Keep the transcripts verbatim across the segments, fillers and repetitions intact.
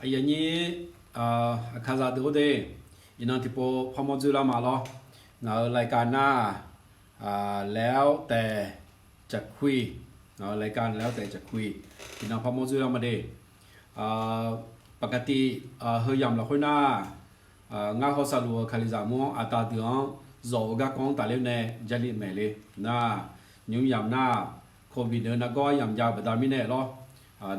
Aqyuif aqnyir, aqkaqzaq deuq-or de, iqnan tiqpov parmawr dzoerlar ma lawr. Ngaq-euq รายการ nar-aq, แล้วแต่จะคุย ngaq-euq รายการ แล้วแต่จะคุย iqnan parmawr dzoerlar ma de. ปกติ heu yamq lafkhoer nar, ngar hawsarluf-eu kalizaq mur-anr aqda deuq-anr zawq-eu garkawv-anr tafler nae Jarlif maeq le nar, nymr yamq nar, covid-eu nargawr aryamq jav-eu baqda mirnae lawr,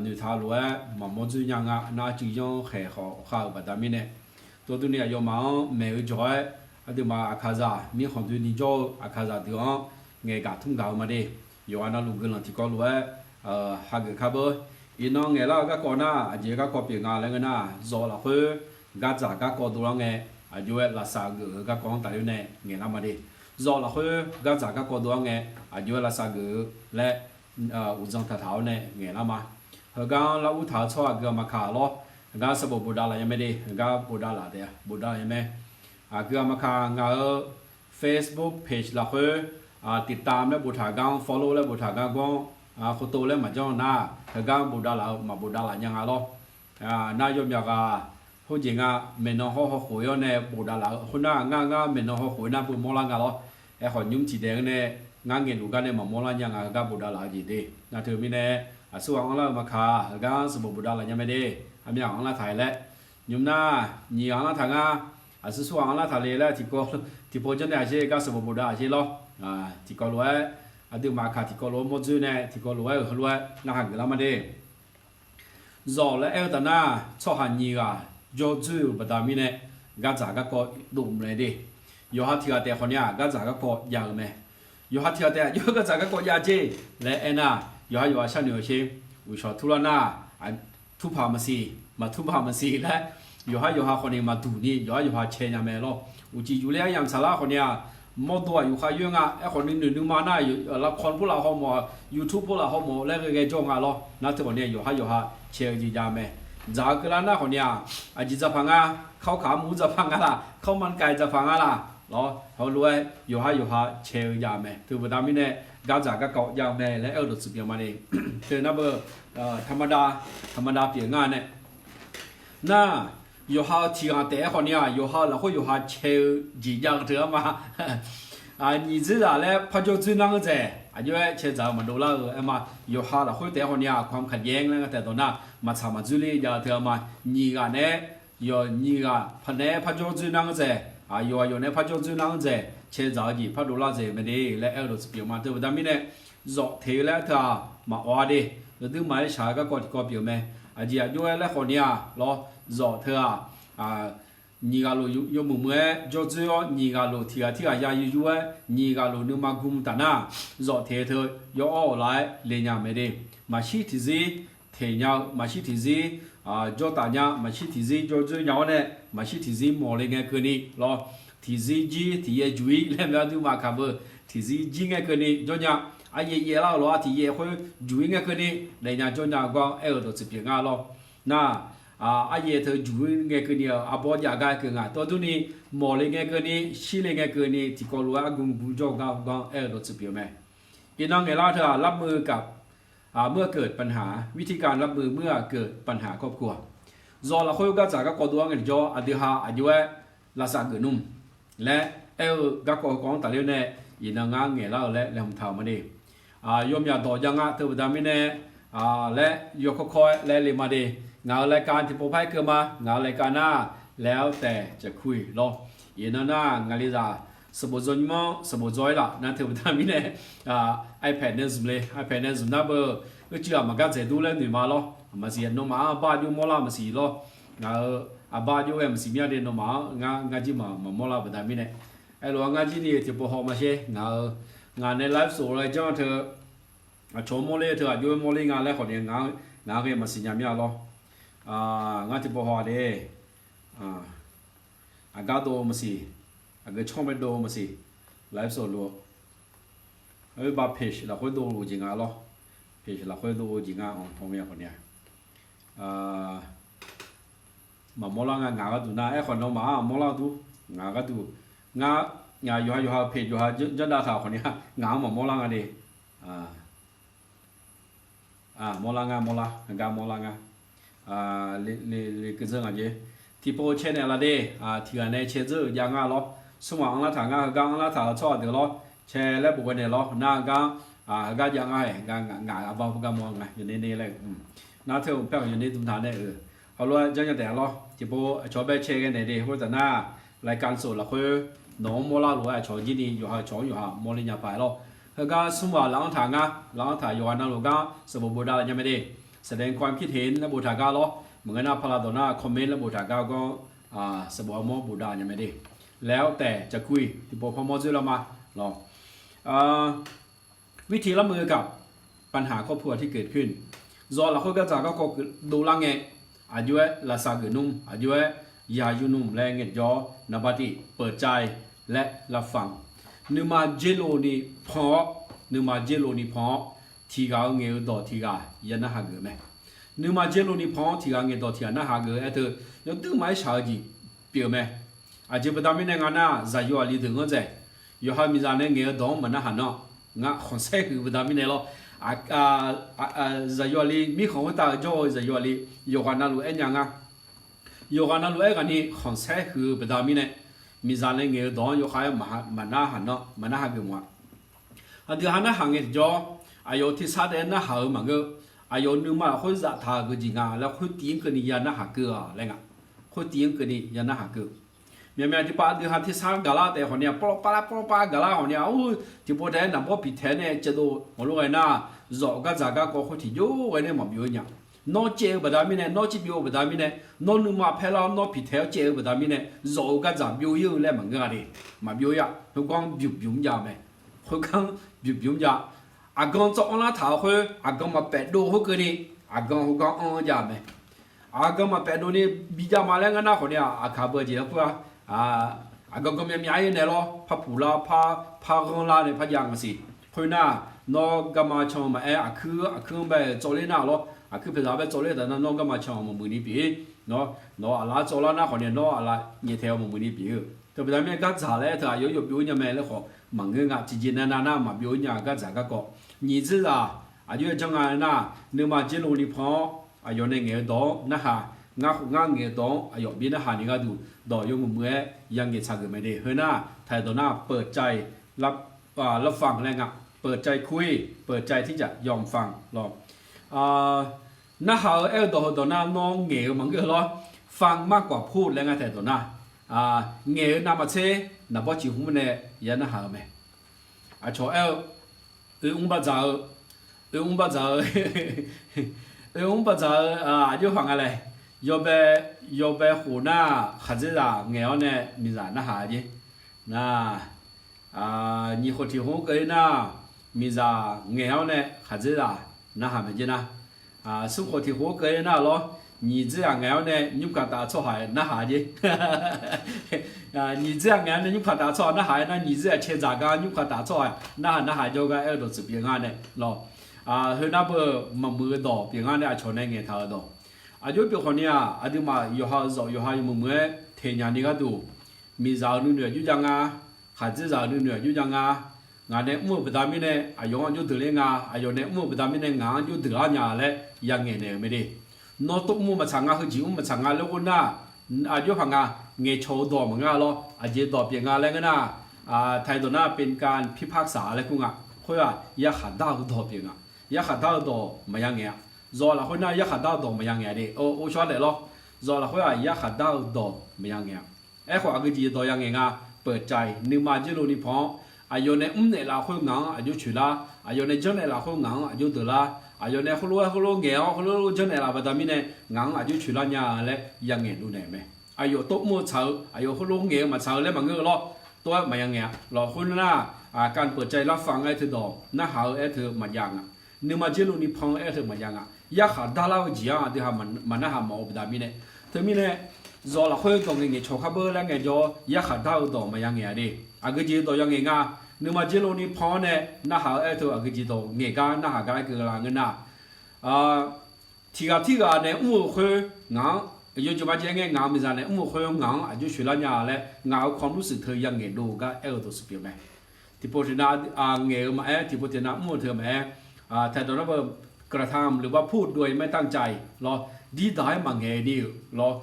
noeqtaq lof-aer maqmawr dzoer nya nga nar, arcuiv yanr khaeq khawf khav-euq baqda mirnae, tov durni aqyawfmaf-anr maeq-eu jawq-aer, aqduimaf aqkaqzaq mirkhanq doeni jawr-eu aqkaqzaq deuq-anr ngaeqgaq tmr gaq-eu ma de. Yawqha navluf guiqlanq tiqkawv lof-aer hageuf kar beur. Iqnan ngaeqlar-eu garkawv nar, aqjeq garkawv pyeuf nga laer ngeur nar, zawq lafkhoer gardzaq garkawv dovlar ngae, aqjox-aer lavsav geuf-eu garkawv-anr tafler nae ngaeqlar ma de. Zawq lafkhoer gardzaq garkawv dovlar ngae, aqjox-aer lavsav geuf-eu laer uqdzan taqtaq-awr nae ngaeqlar ma. Heugar-anr lar ur taq-eu tsawrhaq guiqlanq maqkaq lawr. Heugar sanqbof bofdav laf nya mae de, heugar bofdav laf taef-a, bofdav laf nya mae. Aqguiqlanq maqkaq ngaq-euq Facebook page lafkhoer, ติดตาม laer boftaq gar-anr, follow laer boftaq gar gawr-anr, khov tov laer maqjanr nar, heugar bofdav laf-eu maqbofdav laf nya nga lawr. Nar yawmyaq ghaq khoerjeq nga, maeqnan hawr hawkhof-ir-awr nae bofdav laf-eu khoernar, ngar ngar maeqnan hawkhof-ir nar beu mawrlar nga lawr. Aerkhawf nymr tiqdaeq-anr nae ngar ngaeqluf gar nae maqmawrlar nya nga, heugar bofdav laf-eu jeq de. Nar teumirnae, aqsurghaq anrlar-eu maqkaq, heugar sanqbof bofdav laf nya mae de. Armyaq anrlar taq-aer laer, nymr nar, nyiq ghaq anrlar taq ngar, aqsur surghaq anrlar taq le laer tiqpov janrnaeq-aq sher, gar sanqbof bofdav-aq sher lawr. Tiqkawv lof-aer, aqduimaf kaq tiqkawv lof-aer mawr dzoer nae tiqkawv lof-aer-euq heulof-aer narhaq geuflar ma de. Zawq laer aer-eu taf nar, tsawrhaq nyiq ghaq jawr dzoer-euq baqda mirnae, gardzaq garkawv dov mq lae de. Yawqha tiq ghaq taef khawf ni-aq, gardzaq garkawv jav-eu mae. Yawqha tiq ghaq taef aqjox-aer gardzaq garkawv jav jer laer aernar, yawqha yawqha sharnoeq-eu sher. Uqshawq turlar nar, turpaq maqsiq, maqturpaq maqsiq laer, yawqha yawqha khawf ni maqduq ni yawqha yawqha cae nya mae lawr. Uqcif yufler aryamq saqlar khawf ni-aq, mawrdo-aq yufkhav yoer nga. Aerkhawf ni noeq nuima nar, lavkawv pov laf hawmawf, YouTube pov laf hawmawf laer ghae ghae jawr nga lawr. Nar teu khawf ni yawqha yawqha cae-eu jeq jav mae. Dzaq-eu keuvlar nar khawf ni-aq, aqjeq dzaqpaq nga, kawrkaq armur dzaqpaq nga laq, kawrmanqkaiq dzaqpaq nga laq lawr. Heulof-aer yawqha yawqha cae-eu jav mae. Teu baqda mirnae, gardzaq garkawv jav-eu mae laer aer-eu dawqtsuif pyeuf ma de. Teu nar beu, taqmada, taqmada pyeuf ngar nae nar, yawqha-eu tiq ghaq taef-aer khawf ni-aq, yawqha-eu lafkhoer yawqha cae-eu jeq jav-eu teu-anr ma. Nyiq dzoer zaq laer parjawr dzoer nar-anr dzaeq aqjox-aer cae dzaq-eu maqdov lar-eu aer ma. Yawqha lafkhoer taef-aer khawf ni-aq, ความขัดแย้ง laer nga taef dawq nar, maqtsaq maqdzoer ler jav-eu teu-anr ma. Nyiq ghaq nae-aer, yawq nyiq ghaq paq nae-aer parjawr dzoer nar-anr dzaeq, yawqghaq yawq nae-aer parjawr dzoer nar-anr dzaeq cae dzaq-eu jeq pardov lar dzaeq mae de laer aer-eu dawqtsuif pyeuf ma. Teu baqda mirnae, zawq teq-eu laer teu-aq maqawq-a de. Yawduir maqaer shaq-eu garkawv tiqkawv pyeuf mae. Aqjeq aqjox-aer laer khawf ni-aq lawr, zawq teu-aq, nyiq ghaq lof yawmuiq muiq-aer jawr dzoer-awr, nyiq ghaq lof tiq ghaq tirghaq ya yur yur-aer, nyiq ghaq lof nuima gm taf nar, zawq teq teu yawr-awr-euq laf-aer le nya mae de. Maqshir tiqzir teq nya-eu, maqshir tiqzir jawr taf nya, maqshir tiqzir jawr dzoer nya-awr nae, maqshir tiqzir mawq le ngae keuvni lawr. Tiqzir jir tiqyaer juq-ir laer mae, aqduimaf kaq beu tiqzir jir ngae keuvni jawr nya. Aryaev yaev lar-euq lof-aer tiqyaer khoer juq-ir ngae keuvni daefnya jawr nya gar aer-eu dawqtsuif pyeuf nga lawr. Nar, aryaev teu juq-ir ngae keuvni-euq arbawr jav gar keuv nga. Tawv durni, mawq le ngae keuvni, shir le ngae keuvni, tiqkawv lof-aer argm gm jawr-eu gar gar aer-eu dawqtsuif pyeuf mae. Iqnan ngaeqlar teu-aq, lavmuiq-eu gaq, muir-aq keuq panhaq, วิธีการรับมือเมื่อเกิดปัญหาครอบครัว zawq lafkhoer gardzaq garkawv dov-aer ngae tiqjawr aqdui ha aqjox-aer lavsav geuf nmr laer aer-eu garkawv heukawv-anr tafler nae, iqnan ngar ngaeqlar-eu laer laeqhmq taq-euq ma de. Yawmyaq dawq jav nga teu baqda mirnae, laer yawkawr kawr-aer laer le ma de. Ngaq-euq รายการ tiqpov par-aer keuv ma. Ngaq-euq รายการ nar, แล้วแต่จะคุย lawr. Iqnan nar ngaqli zaq sanqbof dzaw nymr-anr sanqbof dzaw-ir laf nar teu baqda mirnae, iPad nae zmq le, iPad nae zmq nar beu, uicuiv-aq maqgar dzaeq dur laer noeq ma lawr. Maqsiq nawmaf-anr aqbar aqjox mawrlar maqsiq lawr. Ngaq-euq aqbar aqjox ghae maqsiq mir-a de nawmaf-anr, ngar ngar jir maqmawr lar-eu baqda mirnae. Aerlof-aer ngar jir ni tiqpov haw ma sher ngaq-euq, ngaq nae ไลฟ์สด laer janr teu, aqcawq-anr mawrler teu aqjox-aer mawrler nga laer khawf ni ngaq-anr ghae maqsiq nya mir-a lawr. Ngar tiqpov haw-a de. Aqgar dov-eu maqsiq, aqgeu canr mae dov-eu maqsiq, ไลฟ์สด luf-eu, oerbar page lafkhoer dov-eu jeq nga lawr. Page lafkhoer dov-eu jeq nga-anr tawmya khawf ni-a, maqmawr lar nga. Ngaq gharduq nar aerkhawf nawmaf-anr mawrlar dur. Ngaq gharduq, ngar, ngaq yawqha yawqha-eu page yawqha janrdav taq khawf ni-a, ngaq-anr maqmawr lar nga de. Mawrlar nga, mawrlar, gar mawrlar nga. le, le, le keuv dzeur ngaq jeq. Tiqpov cae naeq laf de, tiq ghaq nae cae dzeur-euq jav nga lawr. Smr ghaq anrlar taq ngar, heugar anrlar taq-euq tsawrhaq deuq lawr. Cae laer bof ghae naeq lawr. Nar gar, heugar jav ngar-aer, ngaq aqba heugar mawr nga, yawqner ner laer-eu. Nar teu-eu paer-euq yawqner dm taq nae-euq. Heulof-aer janrnya taef-a lawr. Tiqpov aqcawq bae cae ghae naeq de khoertaf nar, รายการสด lafkhoer nawq-anr mawrlar lof-aer aqcawq jir ni yawqha cawq-anr yawqha mawrle nya paq-aer lawr. Heugar smr ghaq laf-anr taq ngar, laf-anr taq yawqghaq navluf gar sanqbof bofdav laf nya mae de. แสดงความคิดเห็น laer boftaq gar lawr. Maqngeur nar paqlav dawq nar comment laer boftaq gar ganr, sanqbof armawr bofdav nya mae de. แล้วแต่จะคุย tiqpov parmawr dzoer lar ma lawr. วิธีรับมือกับปัญหาครอบครัวที่เกิดขึ้น zawq lafkhoer gardzaq garkawv dovlar ngae, aqjox-aer lavsav geuf nmr, aqjox-aer ya yur nmr laer ngae jawr, นำปฏิ เปิดใจ และรับฟัง nuima dzer lov ni pan-awr, nuima dzer lov ni pan-awr, tiq ghaq-eu ngaeq-eu dawq tiq ghaq ya narhaq geuf mae. Nuima dzer lov ni pan-awr tiq ghaq ngaeq dawq tiq ghaq narhaq geuf-aer teu, yawduir maqaer shaq-eu jeq pyeuf mae. Aqjeq baqda mirnae nga nar, zaqyo aqli deuq-anr dzaeq, yawqha miqzaq nae ngaeq-eu dawq-anr maqnarhaq nan, ngar khanqsaer huiq-eu baqda mirnae lawr. Zaqyo aqli mirkhanq khoertav-eu jawr-eu zaqyo aqli yawqghaq navluf aer nya nga. Yawqghaq navluf aer ghaq ni khanqsaer huiq-eu baqda mirnae, miqzaq nae ngaeq-eu dawq-anr yawkhav-aer maqnarhaq nan, maqnarhaq geuf mawf-a. Aqdui ha narhaq ngae tiqjawr, aqyawf-euq tersar taef-aer narhaq-eu maqngeur. Aqyawf nuima lafkhoer zaftaq-euq jeq nga laer khoertiv-anr keuvni ya narhaq keuv-a laer nga. Khoertiv-anr keuvni ya narhaq keuv. Myaqmyaq tiqpav aqdui ha tersar gaqlar taef khawf ni-aq, pawrlawr pavlar pawrlawr pavlar gaqlar khawf ni-aq, or, tiqpov taef-aer naqbawr piqtaeq nae caevdov maqlof ghae nar, zawq-euq gardzaq garkawv khoer tiqjawr ghae nae maqbyov-ir nya. Nawr caev-eu baqda mirnae, nawr cir byov-eu baqda mirnae, nawr nuima paerlar-awr nawr piqtaeq-awr caev-eu baqda mirnae, zawq-euq gardzaq byov-ir-eu laer maqngeur-a de. Maqbyov-ir-a. Heugar byuq byuq mr jav-eu mae. Heugar byuq byuq mr jav. Aqgan tsawv anrlar taq-euq khoer, aqgan maqpaef dov khoerkeuvni, aqgan heugar anr jav-eu mae. Aqgan maqpaef dov ni bijav ma laer ngar nar khawf ni-aq, aqkaq beu-eu jeq-anr khoer-a. Aqgan gan myavmyav-ir naeq lawr, par puq lar, par, par ghanr lar nae par jav ngaq siq. Khoernar, nawr garma can maqaer, aqkuir, aqkuir-anr bae tsawvler nar lawr, aqkuir pyaeqzaq bae tsawvler taf nar, nawr garma can maqmuiq ni pyeuf-ir. Nawr, nawq-euq aqlaf-anr tsawvlar nar khawf ni, nawr aqlaf nyaeftaeq-eu maqmuiq ni pyeuf-eu. Teu baqda mirnae gardzaq laer aer teu aqyawf yawbyov-ir nya mae laer khawf maqngeur nga. Tiqjeq navnav nar maqbyov-ir nya-eu gardzaq garkawv. Nyiq dzeurzaq aqjox-aer janr nga nar, nuima dzer lov ni pan-awr, aqyawf nae ngaeq-eu dawq-anr narhaq, ngar khof ngar ngaeq-eu dawq-anr aqyawf bi narhaq ni gharduq dawq yawmuiq muiq-aer ya ngaeq tsaq geuf mae de. Heu nar, taq-euq dawq nar เปิดใจรับฟัง laer nga, เปิดใจคุย เปิดใจที่จะยอมฟัง lawr. Narhaq-eu aer-eu dawq heudawq nar, nawr ngaeq-eu maqngeur lawr, ฟังมากกว่าพูด laer nga taq-euq dawq nar, ngaeq-eu navmaqtser naqbawr ciq hmr nae ya narhaq-eu mae. Aqcawq aer-eu, oe mr bardzaq-eu, oe mr bardzaq-eu, oe mr bardzaq-eu, aqjox paq nga laer, yawbae, yawbae khof nar, khaqdzerzaq ngaeq-awr nae miqzaq narhaq jer. Nar, nyiq khof tiq khof-anr keuv-ir nar, miqzaq ngaeq-awr nae khaqdzerzaq narhaq maeq jer nar. Smr khof tiq khof-anr keuv-ir nar lawr, nyiq dzerzaq ngaeq-awr nae nymr kaq taf-eu tsawrhaq narhaq jer. Nyiq dzerzaq ngaeq-awr nae nymr kaq taf-eu tsawrhaq narhaq-aer nar, nyiq dzerzaq cae dzaq gar nymr kaq taf-eu tsawrhaq narhaq narhaq jawr gar aer-eu dawq tsuif pyeuf nga nae lawr. Heu nar beu maqmuiq-eu dawq pyeuf nga nae aqcawq nae ngaeqtaq-eu dawq. Aqjox pyeuf khawf ni-aq, aqduimaf yawqha-euq zawq yawqha yawmuiq muiq-aer teq nya ni gharduq, miqzaq-euq nuinoeq aqjox jav nga, khaqdzerzaq-euq nuinoeq aqjox jav nga, ngaq nae mr-eu baqda mirnae aqyawf-anr aqjox deuq ler nga, aqyawf nae mr-eu baqda mirnae ngaq-anr aqjox deuq lar nya laer ya ngaeq naeq-euq mae de. Nawr tov mr-eu maqtsaq nga, heujeq mr maqtsaq nga laer ghov nar, aqjox paq nga, ngaeqcawq-eu dawq maqngeur lawr, aqjeq dawq pyeuf nga laer ngeur nar, taq-euq dawq nar เป็นการพิพากษา laer kur nga. Khoer-aq yarkhaq dar-eu dawq pyeuf nga. Yarkhaq dar-eu dawq maqya ngaeq-a. Zawq lafkhoer nar yarkhaq dar-eu dawq maqya ngaeq-a de. Or, or shawr daef lawr. Zawq lafkhoer-aq yarkhaq dar-eu dawq maqya ngaeq-a. Aerkhawf aqgeu jeq dawq ya ngaeq nga. เปิดใจ nuima dzer lov ni pan-awr, aqyawf nae mr naeqlaf khoer ngaq-anr aqjox coeq lar, aqyawf nae janrnaeq laf khoer ngaq-anr aqjox deuq lar, aqyawf nae heulof-aer heulof ngaeq-awr heulof janrnaeq laf baqda mirnae ngaq-anr aqjox coeq lar nya laer ya ngaeq dov naeq-eu mae. Aqyawf tov mr-eu tsaq-eu, aqyawf heulof ngaeq-eu maqtsaq-eu laer maqngeur-eu lawr. Tov-aer maqya ngaeq-a. Lawq khoer nar, การเปิดใจรับฟัง aer teu dawq narhaq-eu aer teu maqjav nga. Nuima dzer lov ni pan-eu aer teu maqjav nga. Yarkhaq darlar-eu jeq-anr aqdui ha maqnarhaq mawf-eu baqda mirnae. Teumirnae, zawq lafkhoer dawq ngaeq ngaeq cawq kar beur laer ngaejawr, yarkhaq dar-eu dawq maqya ngaeq-a de. Aqgeu jeq dawq ya ngaeq nga. Nuima dzer lov ni pan-awr nae narhaq-eu aer teu aqgeu jeq dawq ngaeq gar narhaq gar aer keuv la ngeur nar, tiq ghaq tirghaq nae mr-eu khoer ngaq-anr, yawjeq majeq ngae ngaq-euq miqzaq nae mr-eu khoer ngaq-anr aqjox coeq lar nya laer ngaq-euq ความรู้สึก teu ya ngaeq dov-eu gar aer-eu dawq shuif pyeuf mae. Tiqpov tiqnav ngaeq-eu maqaer, tiqpov tiqnav mr-eu teu maqaer, แต่ตอนนั้น กระทำหรือว่าพูดโดยไม่ตั้งใจ lawr. dirdaq-aer maqngaeq ni-euq lawr,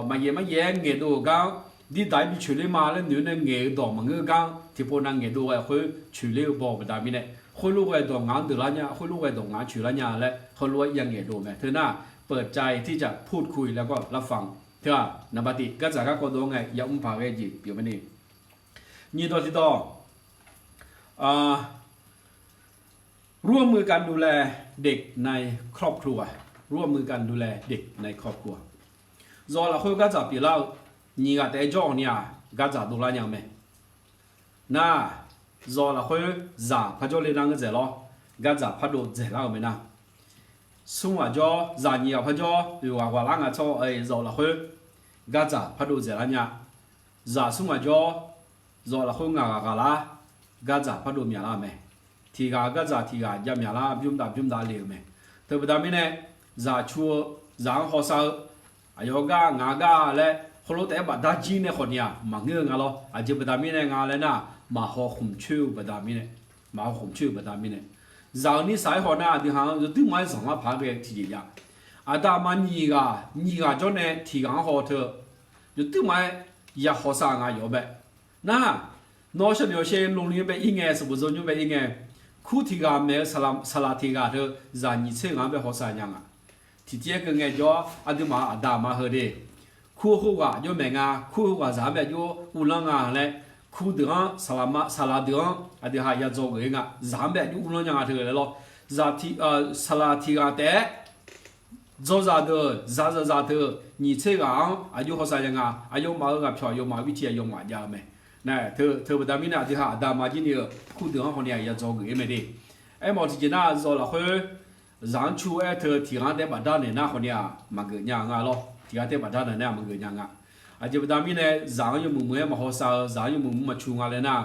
maqyaef maqyaef-aer ngaeqdov-euq gar-anr, dirdaq-aer bi coeqler ma laer noeq-eu nae ngaeq-eu dawq maqngeur gar-anr, tiqpov nav ngaeqdov ghae khoer coeqler-eu baw-eu baqda mirnae, khoerlof ghae dawq ngaq-anr deuq lar nya, khoerlof ghae dawq ngaq-anr coeq lar nya laer heulof-aer ya ngaeqdov mae. Teu nar, เปิดใจที่จะพูดคุยแล้วก็รับฟัง teu-aq, naqba tiq gardzaq garkawv dov-anr ngae ya mr paq ghae jeq pyeuf mae ni. Nyiq dawq tiqdawq, ร่วมมือกันดูแลเด็กในครอบครัว ร่วมมือกันดูแลเด็กในครอบครัว Zawq lafkhoer gardzaq pyeuflar-eu, nyiq ghaq taef-aer jawr-awq ni-aq, gardzaq dovlar nya-eu mae. Nar, zawq lafkhoer zaq par jawrle nar ngeur dzaeq lawr, gardzaq par dov dzaeqlar-euq mae nar. Smr ghaq jawr, zaq nyiq ghaq par jawr, oeq ghaq ghaq lar nga tsawr-eu zawq lafkhoer gardzaq par dov dzaeqlar nya. Zaq smr ghaq jawr, zawq lafkhoer ngaq ghaq ghaq lar, gardzaq par dov myaqlar-eu mae. Tiq ghaq gardzaq tiq ghaq jav myaqlar, bymr dav bymr dav le-euq mae. Teu baqda mirnae, zaq cu-eu, zaq-anr hawsav-eu, aqyawf gar ngaq gar laer heulof taef-aer bafdar jir nae khawf ni-aq maqngeur-eu nga lawr. Aqjeq baqda mirnae nga laer nar, maqhaw khmq coer-eu baqda mirnae, maqhaw khmq coer-eu baqda mirnae, zaq-euq nir saq-aer haw nar, aqdui ha-anr yawduirma-aer zanqlar paq-aer ghae tiqjeq jav. Aqda aqma nyiq ghaq nyiq ghaq jawr nae tiq ghaq-anr haw teu, yawduirma-aer ya hawsav nga yawf-eu bae. Nar, nawr sharnoeq yawshaer lmqli-anr bae ir ngae, sanqbof dzaw nymr bae ir ngae, kur tiq ghaq maeq-eu saqlaq tiq ghaq teu zaq nyiq tser ghaq-anr bae hawsav nya nga. Tiqtiq-aer keuv ngaejawr, aqduimaf aqda aqma heu de, kur khoerghaq jawr maeq nga, kur khoerghaq zaq-anr bae jawr uvlanr nga laer, kur deuq-anr, saqlaq deuq-anr aqdui ha ya dzaw geuf-ir nga, zaq-anr bae jawr uvlanr nya nga teu laer lawr. Saqlaq tiq ghaq taef-aer dzawzaq deuq, zaqzaqzaq deuq nyiq tser ghaq-anr aqjox hawsav ya nga, aqyawfmaf-euq ghaqpyawq, aqyawfmaf-euq birtiv, aqyawfmaf jav-eu mae. Nar, teu baqda mirnae aqdui ha aqda aqma jir ni-eu kur deuq-anr khawf ni-aq ya dzaw geuf-ir mae de. Aermawf tiqjeq nar, zawq lafkhoer zaq-anr cu-aer teu tiq ghaq-anr taef-aer bafdar naeq nar khawf ni-aq maqgeuf nya nga lawr. Tiq ghaq taef-aer bafdar naeq nar maqgeuf nya nga. Aqjeq baqda mirnae, zaq-anr yawmuiq muiq-aer maqhawsav-eu, zaq-anr yawmuiq muiq maqcu nga laer nar,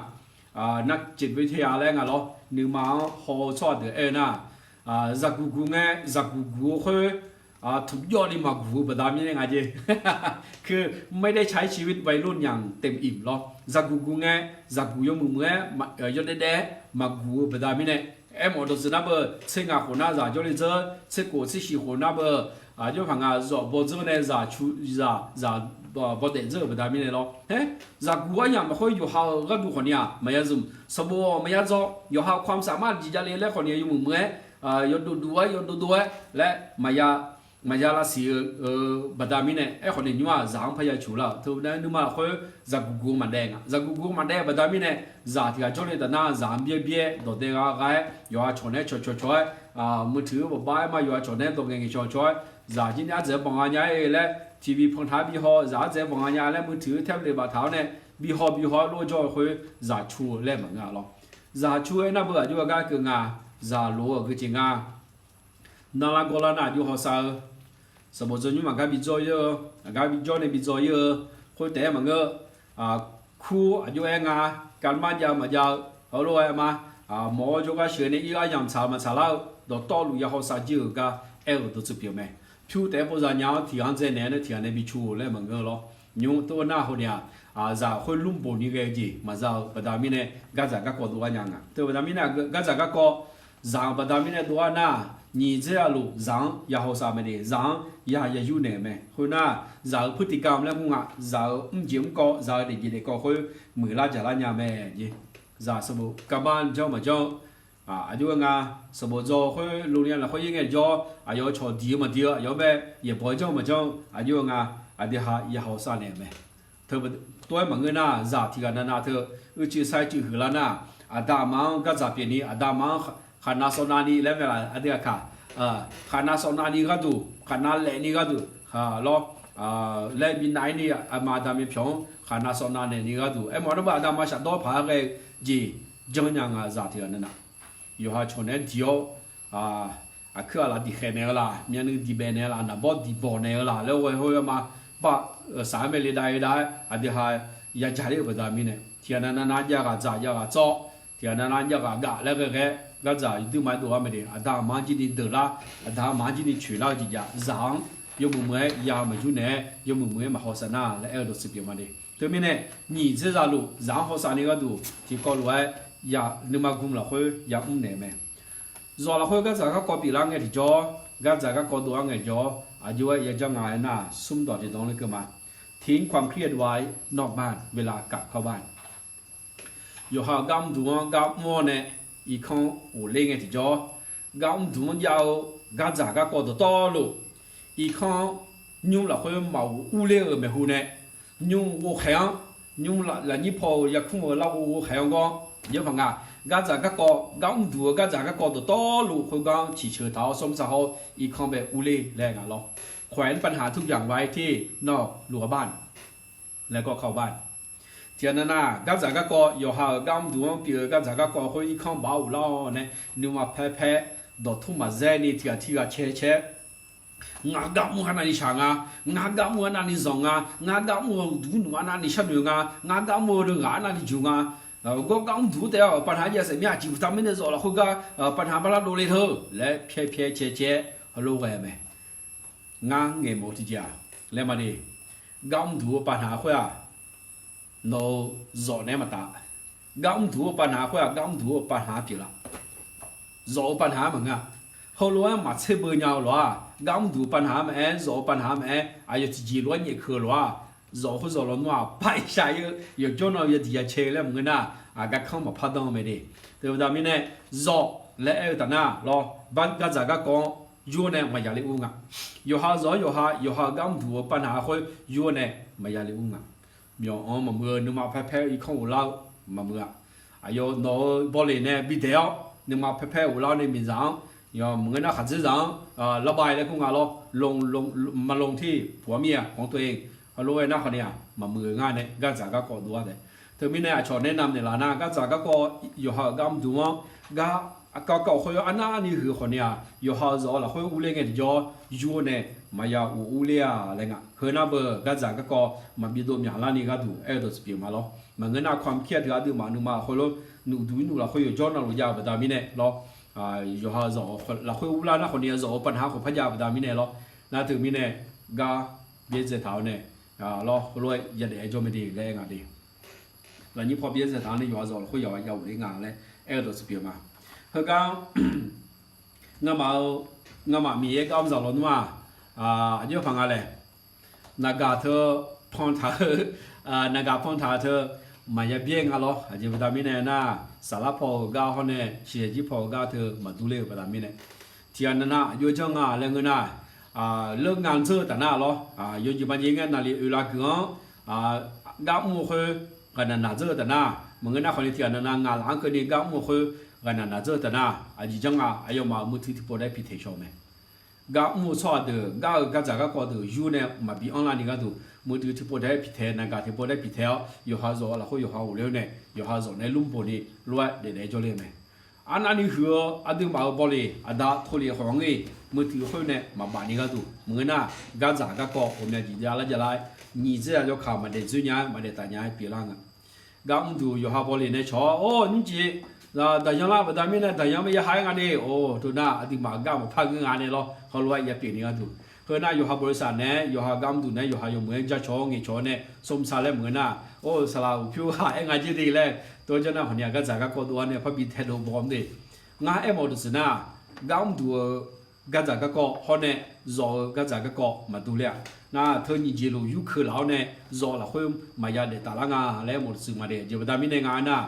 nar ceqdoer teya laer nga lawr. Nuima-anr haw-eu tsawrhaq deuq aer-eu nar, zaqguq guq ngae, zaqguq guq-eu khoer, tmqjawr ni maqguq-eu baqda mirnae nga jeq. คือไม่ได้ใช้ชีวิตวัยรุ่นอย่างเต็มอิ่ม lawr. Zaqguq guq ngae, zaqguq yawmuiq muiq-aer yawdaef daef-aer maqguq-eu baqda mirnae, aermawf dawqtsuif nar beu, tser ngaq khof nar zaq jawrle dzeur, tser khof tser shiq khof nar beu, jawr paq nga zawq baw dzeur nae zaq cu, zaq, zaq baw daef dzeur-euq baqda mirnae lawr. Aer, zaqguq aryamq lafkhoer yawqha-euq gharduq khawf ni-aq maqya zmq, sanqbof maqya dzaw, yawqha-euq ความสามารถ jeq javle laer khawf ni yawmuiq muiq-aer, yawdov dov-aer yawdov dov-aer laer maqya maqya lavsiq-eu baqda mirnae, aerkhawf ni nymr-aq zaq-anr parya cuq lar-euq teu nae nuima lafkhoer zaqguq guq-eu maqdaef nga. Zaqguq guq-eu maqdaef baqda mirnae, zaq tiq ghaq jawrle taf nar zaq-anr byaer byaer dawq dae gha gha-aer, yawqha cawq naeq-aer cawq cawq cawq-aer, muiq tiq-eu baqbar-aer ma yawqha cawq naeq-aer dawq ngaeq ngaeq cawq cawq-aer, zaq jir nae ardzaeq-aer banq gha nya-aer laer, TV panq taq-aer bi haw, zaq ardzaeq-aer banq gha nya laer, muiq tiq-eu tablet baq taq-awr nae bi haw bi haw-aer lof-aer jawr-eu khoer zaq cu-eu laer maqngeur-a lawr. Zaq cu-eu aernar beu aqjox gar keuv nga, zaq lof-eu aqgeu jeq nga. Nanlar gawrlar nar aqjox hawsav-eu, sanqbof dzaw nymr maqgar bi dzawr-ir-eu, aqgar bi jawr nae bi dzawr-ir-eu, khoer taef-aer maqngeur. Kur aqjox aer nga, kavmar jav-eu maqjav-eu, heulof-aer ma, mawq-awr jawrgar sheuq nae ir ghar yamq tsaq-eu maqtsaq lar-eu, dawqtawvluf ya hawsav jir-euq gar aer-euq dawqtsuif pyeuf mae. Pyur taef-aer pov zanya-anr tiq ghaq-anr dzaenaeq-aer nae tiq ghaq nae bi cu-eu laer maqngeur-eu lawr. Nymr tov nar khawf ni-aq, zaq khoer lmr bof ni ghae-eu jeq maqza-eu baqda mirnae, gardzaq garkawv dov-ar nya nga. Teu baqda mirnae, gardzaq garkawv zaq-euq baqda mirnae dov-ar nar, nyiq dzer-a luf zaq-anr ya hawsav mae de, zaq-anr ya ya yur naeq-eu mae. Khoernar, zaq-euq พฤติกรรม laer mr nga, zaq-euq mrjeq mrkawv, zaq-euq daefjeq daefkawv khoer muiqlar jaqlar nya mae jeq. Zaq sanqbof kavmar janr maqjanr-eu, aqjox-aer nga, sanqbof dzaw khoer loniya lafkhoer yaer ngae jawr, aqyawf-euq cawq diq-eu maqdiq-eu, aqyawf-anr bae yaeqbawq-aer janr maqjanr-eu, aqjox-aer nga, aqdui ha ya hawsav naeq-euq mae. Teu tov-aer maqngeur nar, zaq tiq ghaq navnav teu uicuiv sar-aer cuiv huiqlar nar, aqda aqma-anr gardzaq pyeuf ni, aqda aqma-anr khaqnav sawvnav ni laer mae laf aqdui ghaq kaq, khaqnav sawvnav ni gharduq, khaqnav laef ni gharduq lawr, laer bi nav-ir ni aqma aqda myavpyawq-anr khaqnav sawvnav naeq ni gharduq aermawf nar beu aqda aqma shafdawr paq-aer ghae-eu jeq janr nya nga zaq tiq ghaq navnav. Yawqha cawq naeq-aer diq-awr, aqkuir aqlaf diqkhaeq naeq-eu laf, myavnuiv diqbaef naeq-eu laf, naqbawr diqbawq naeq-eu laf laer ghae khoer-aer ma, bar saq-aer mae le dav-ir dav-aer aqdui ha ya jaqler-euq baqda mirnae, tiq ghaq navnav jav ghaq dzaq jav ghaq tsawr, tiq ghaq navnav jav ghaq gaf laer ghae ghae-aer, gardzaq yawduirma-aer dov-ar mae de, aqda aqma-anr jir ni deuq lar, aqda aqma-anr jir ni coeq lar-eu jeq jav, zaq-anr yawmuiq muiq-aer ya maqyur naeq-aer, yawmuiq muiq-aer maqhawsav nar laer aer-eu dawqtsuif pyeuf ma de. Teumirnae, nyiq dzer zaqluf zaq-anr hawsav ni gharduq tiqkawv lof-aer ya nuima gmq lafkhoer ya mr naeq-eu mae. Zawq lafkhoer gardzaq garkawv pyeuflar ngae tiqjawr, gardzaq garkawv dov-ar ngae tiqjawr, Aqjox-aer yajanr nga aernar, smrdawq tiqdawq-anr lekeuv ma. ทิ้งความเครียดไว้นอกบ้าน เวลากลับเข้าบ้าน Yawqha-euq gar mrduq-anr gar mr-awr nae, irkanr ghofler ngae tiqjawr, gar mrduq-anr jav-eu gardzaq garkawv dawqtawvluf, irkanr-anr nymr lafkhoer maqghof urler-euq maeqhu nae, nymr ghovkhaeq-anr, nymr lafnyir paw-euq yarkmr-eu larghov ghovkhaeq-anr gawr, aqjeq paq nga, gardzaq garkawv, gar mrduq-eu gardzaq garkawv dawqtawvluf khoergar-anr ciqceuq taq-awr, sawrmr sar hawr irkanr bae urler laer nga lawr. แขวนปัญหาทุกอย่างไว้ที่นอกรั้วบ้าน แล้วก็เข้าบ้าน Tiqghaq navnav gardzaq garkawv, yawqha-euq gar mrduq-anr pyeuf-eu gardzaq garkawv khoer irkanr baf-awr ghoflar-awr nae, nuima paer paer dawqtmr maqzaer ni tiqghaq tiqghaq cae cae-aer, ngar gar mr-eu arnavni shaq nga, ngar gar mr-eu arnavni zanq nga, ngar gar mr-eu uqduq uqnmq arnavni sharnoeq nga, ngar gar mr-eu deuq ghaq arnavni juq nga. Gawr gar mrduq-anr taef-aer-awq ปัญหา jav saef mir-a, aqjeq baqda mirnae zawq lafkhoer gar ปัญหา bala dovle teu laer pyaer pyaer cae cae-aer heulof ghae mae. Ngar ngaeq mawf-eu tiqjeq-aq laer ma de. Gar mrduq-eu ปัญหา khoer-aq, nawq-euq zawq naeq-aer maqtaf. Gar mrduq-eu ปัญหา khoer-aq, gar mrduq-eu ปัญหา pyeuf laf. Zawq-eu ปัญหา maqngeur-a. Heulof-aer maqtser beu nya-eu lof-aq, gar mrduq-eu ปัญหา maqaer, zawq-eu ปัญหา maqaer, aqyawf tiqjeq lof-aer nyaef keuv-eu lof-aq, zawq khoer zawq lawnmr-aq, par shaq-ir-eu yawqjawr nan-eu yadiq yacae-eu laer maqngeur nar, aqgar kanr maqpar danr-eu mae de. Teubaqda mirnae, zawq laer aer-eu taf nar lawr, gardzaq garkawv-anr yur-awr nae maqya le ur nga. Yawqha-eu zawq-anr yawqha, yawqha-euq gar mrduq-eu ปัญหา khoer yur-awr nae maqya le ur nga. Myawq-anr maqmuiq-eu nuima paer paer irkanr ghoflar-eu maqmuiq-a. Aqyawf nawq-euq bawleq nae bidaeq-awr, nuima paer paer ghoflar-awr nae miqzaq-anr, maqngeur nar khaqdzerzaq-anr, ระบาย laer kur nga lawr, ลง ลง มาลงที่ผัวเมียของตัวเอง heulof-aer nar khawf ni-aq maqmuiq-eu ngar nae gardzaq garkawv dov-a taef. Teumirnae aqcawq nae namnaeq laf nar, gardzaq garkawv yawqha-euq gar mrduq-anr gar garkawv khoer arnavni huiq-eu khawf ni-aq, yawqha-euq zawq-eu lafkhoer urler ngae tiqjawr yur-awr nae maqya ghof urler-a laer nga. Heu nar beu gardzaq garkawv maqbi dov myaqlarni gharduq aer-eu dawqtsuif pyeuf ma lawr. Maqngeur nar ความเครียด deuq aqduimaf nuima khoerlof, nuqduq irnuq lafkhoer yawqjawr navluf jav-eu baqda mirnae lawr, yawqha-euq zawq lafkhoer urlar nar khawf ni-aq zawq-eu ปัญหา khawf par jav-eu baqda mirnae lawr. Nar teumirnae gar byaerdzae taq-awr nae lawr, heulof-aer yadaef-aer jawr mae de laer aer nga de. Lafnyir paw byaerdzae taq-awr nae yawqha zawq lafkhoer yawqha ya ghofler nga laer aer-eu dawqtsuif pyeuf ma. Heugar ngamaf-eu, ngamaf Miqyaer gar mr zaq lawnmr-aq, aqjox paq nga laer, naqgaq teu pan taq-eu, naqgaq pan taq-eu teu maqya byaer nga lawr. Aqjeq baqda mirnae nar, saflar paw-euq gar hawr nae shiqshaq jir paw-eu gar teu maqdur ler-eu baqda mirnae, tiqghaq navnav aqjox janr nga laer ngeur nar, leur nga dzeur-eu taf nar lawr, yawjeq majeq ngae naqli oeq lav geuf-anr gar mr-eu khoer ghaqnaq naq dzeur-eu taf nar, maqngeur nar khawf ni tiqghaq navnav ngaq laf-anr keuvni gar mr-eu khoer ghaqnaq naq dzeur-eu taf nar, aqjeq janr nga, aqyawfmaf-euq muiqtui tiqpov daef piqtaeq shaw-eu mae. Gar mr-eu tsawrhaq deuq gar-eu gardzaq garkawv deuq yur nae maqbi anrlar ni gharduq, muiqdui tiqpov daef-aer piqtaeq, naqgaq tiqpov daef piqtaeq-awr, yawqha zawq-eu lafkhoer yawqha ghofler-awr nae, yawqha zawq nae lmrboq ni lof-aer daefdaef-aer jawrler-eu mae. Arnavni huiq-eu aqduimaf-euq bawleq aqda tov lef khawf-anr-ir, muiqdui khoer nae maqbaf ni gharduq maqngeur nar, gardzaq garkawv ghawqmya jeq javlar javlar-aer, nyiq dzer-aq yawkaq maqdaef dzoer nya-aer maqdaef taf nya-aer pyeuflar nga. Gar mrduq yawqha bawleq nae cawq-awr, or, nymrjeq daqyan lar-eu baqda mirnae daqyan mae ya ha-aer nga de. Or, teunar aqduimaf gar maqpar ngeur nga nae lawr, heulof-aer ya pyeuf ni gharduq. Heu nar yawqha bawleq saq naeq-aer, yawqha gar mrduq naeq-aer, yawqha yawmuiq-aer jacawq-awr ngaeqcawq-awr nae, sawrmr sar laer maqngeur nar, or, saqlaq uqpyur ha-aer nga jer de laer, teujanr nar khawf ni-aq gardzaq garkawv dov-awr nae parbi taedov baw-awr de. Ngar aermawf-eu dawqtsuif nar, gar mrduq-eu gardzaq garkawv hawr nae zawq-eu gardzaq garkawv maqdur ler-aq. Nar teu nyiq jeq lof yurkeuv laf-awr nae zawq lafkhoer maqya daeftaf lar nga laer aermawf-eu dawqtsuif ma de. Aqjeq baqda mirnae nga aernar,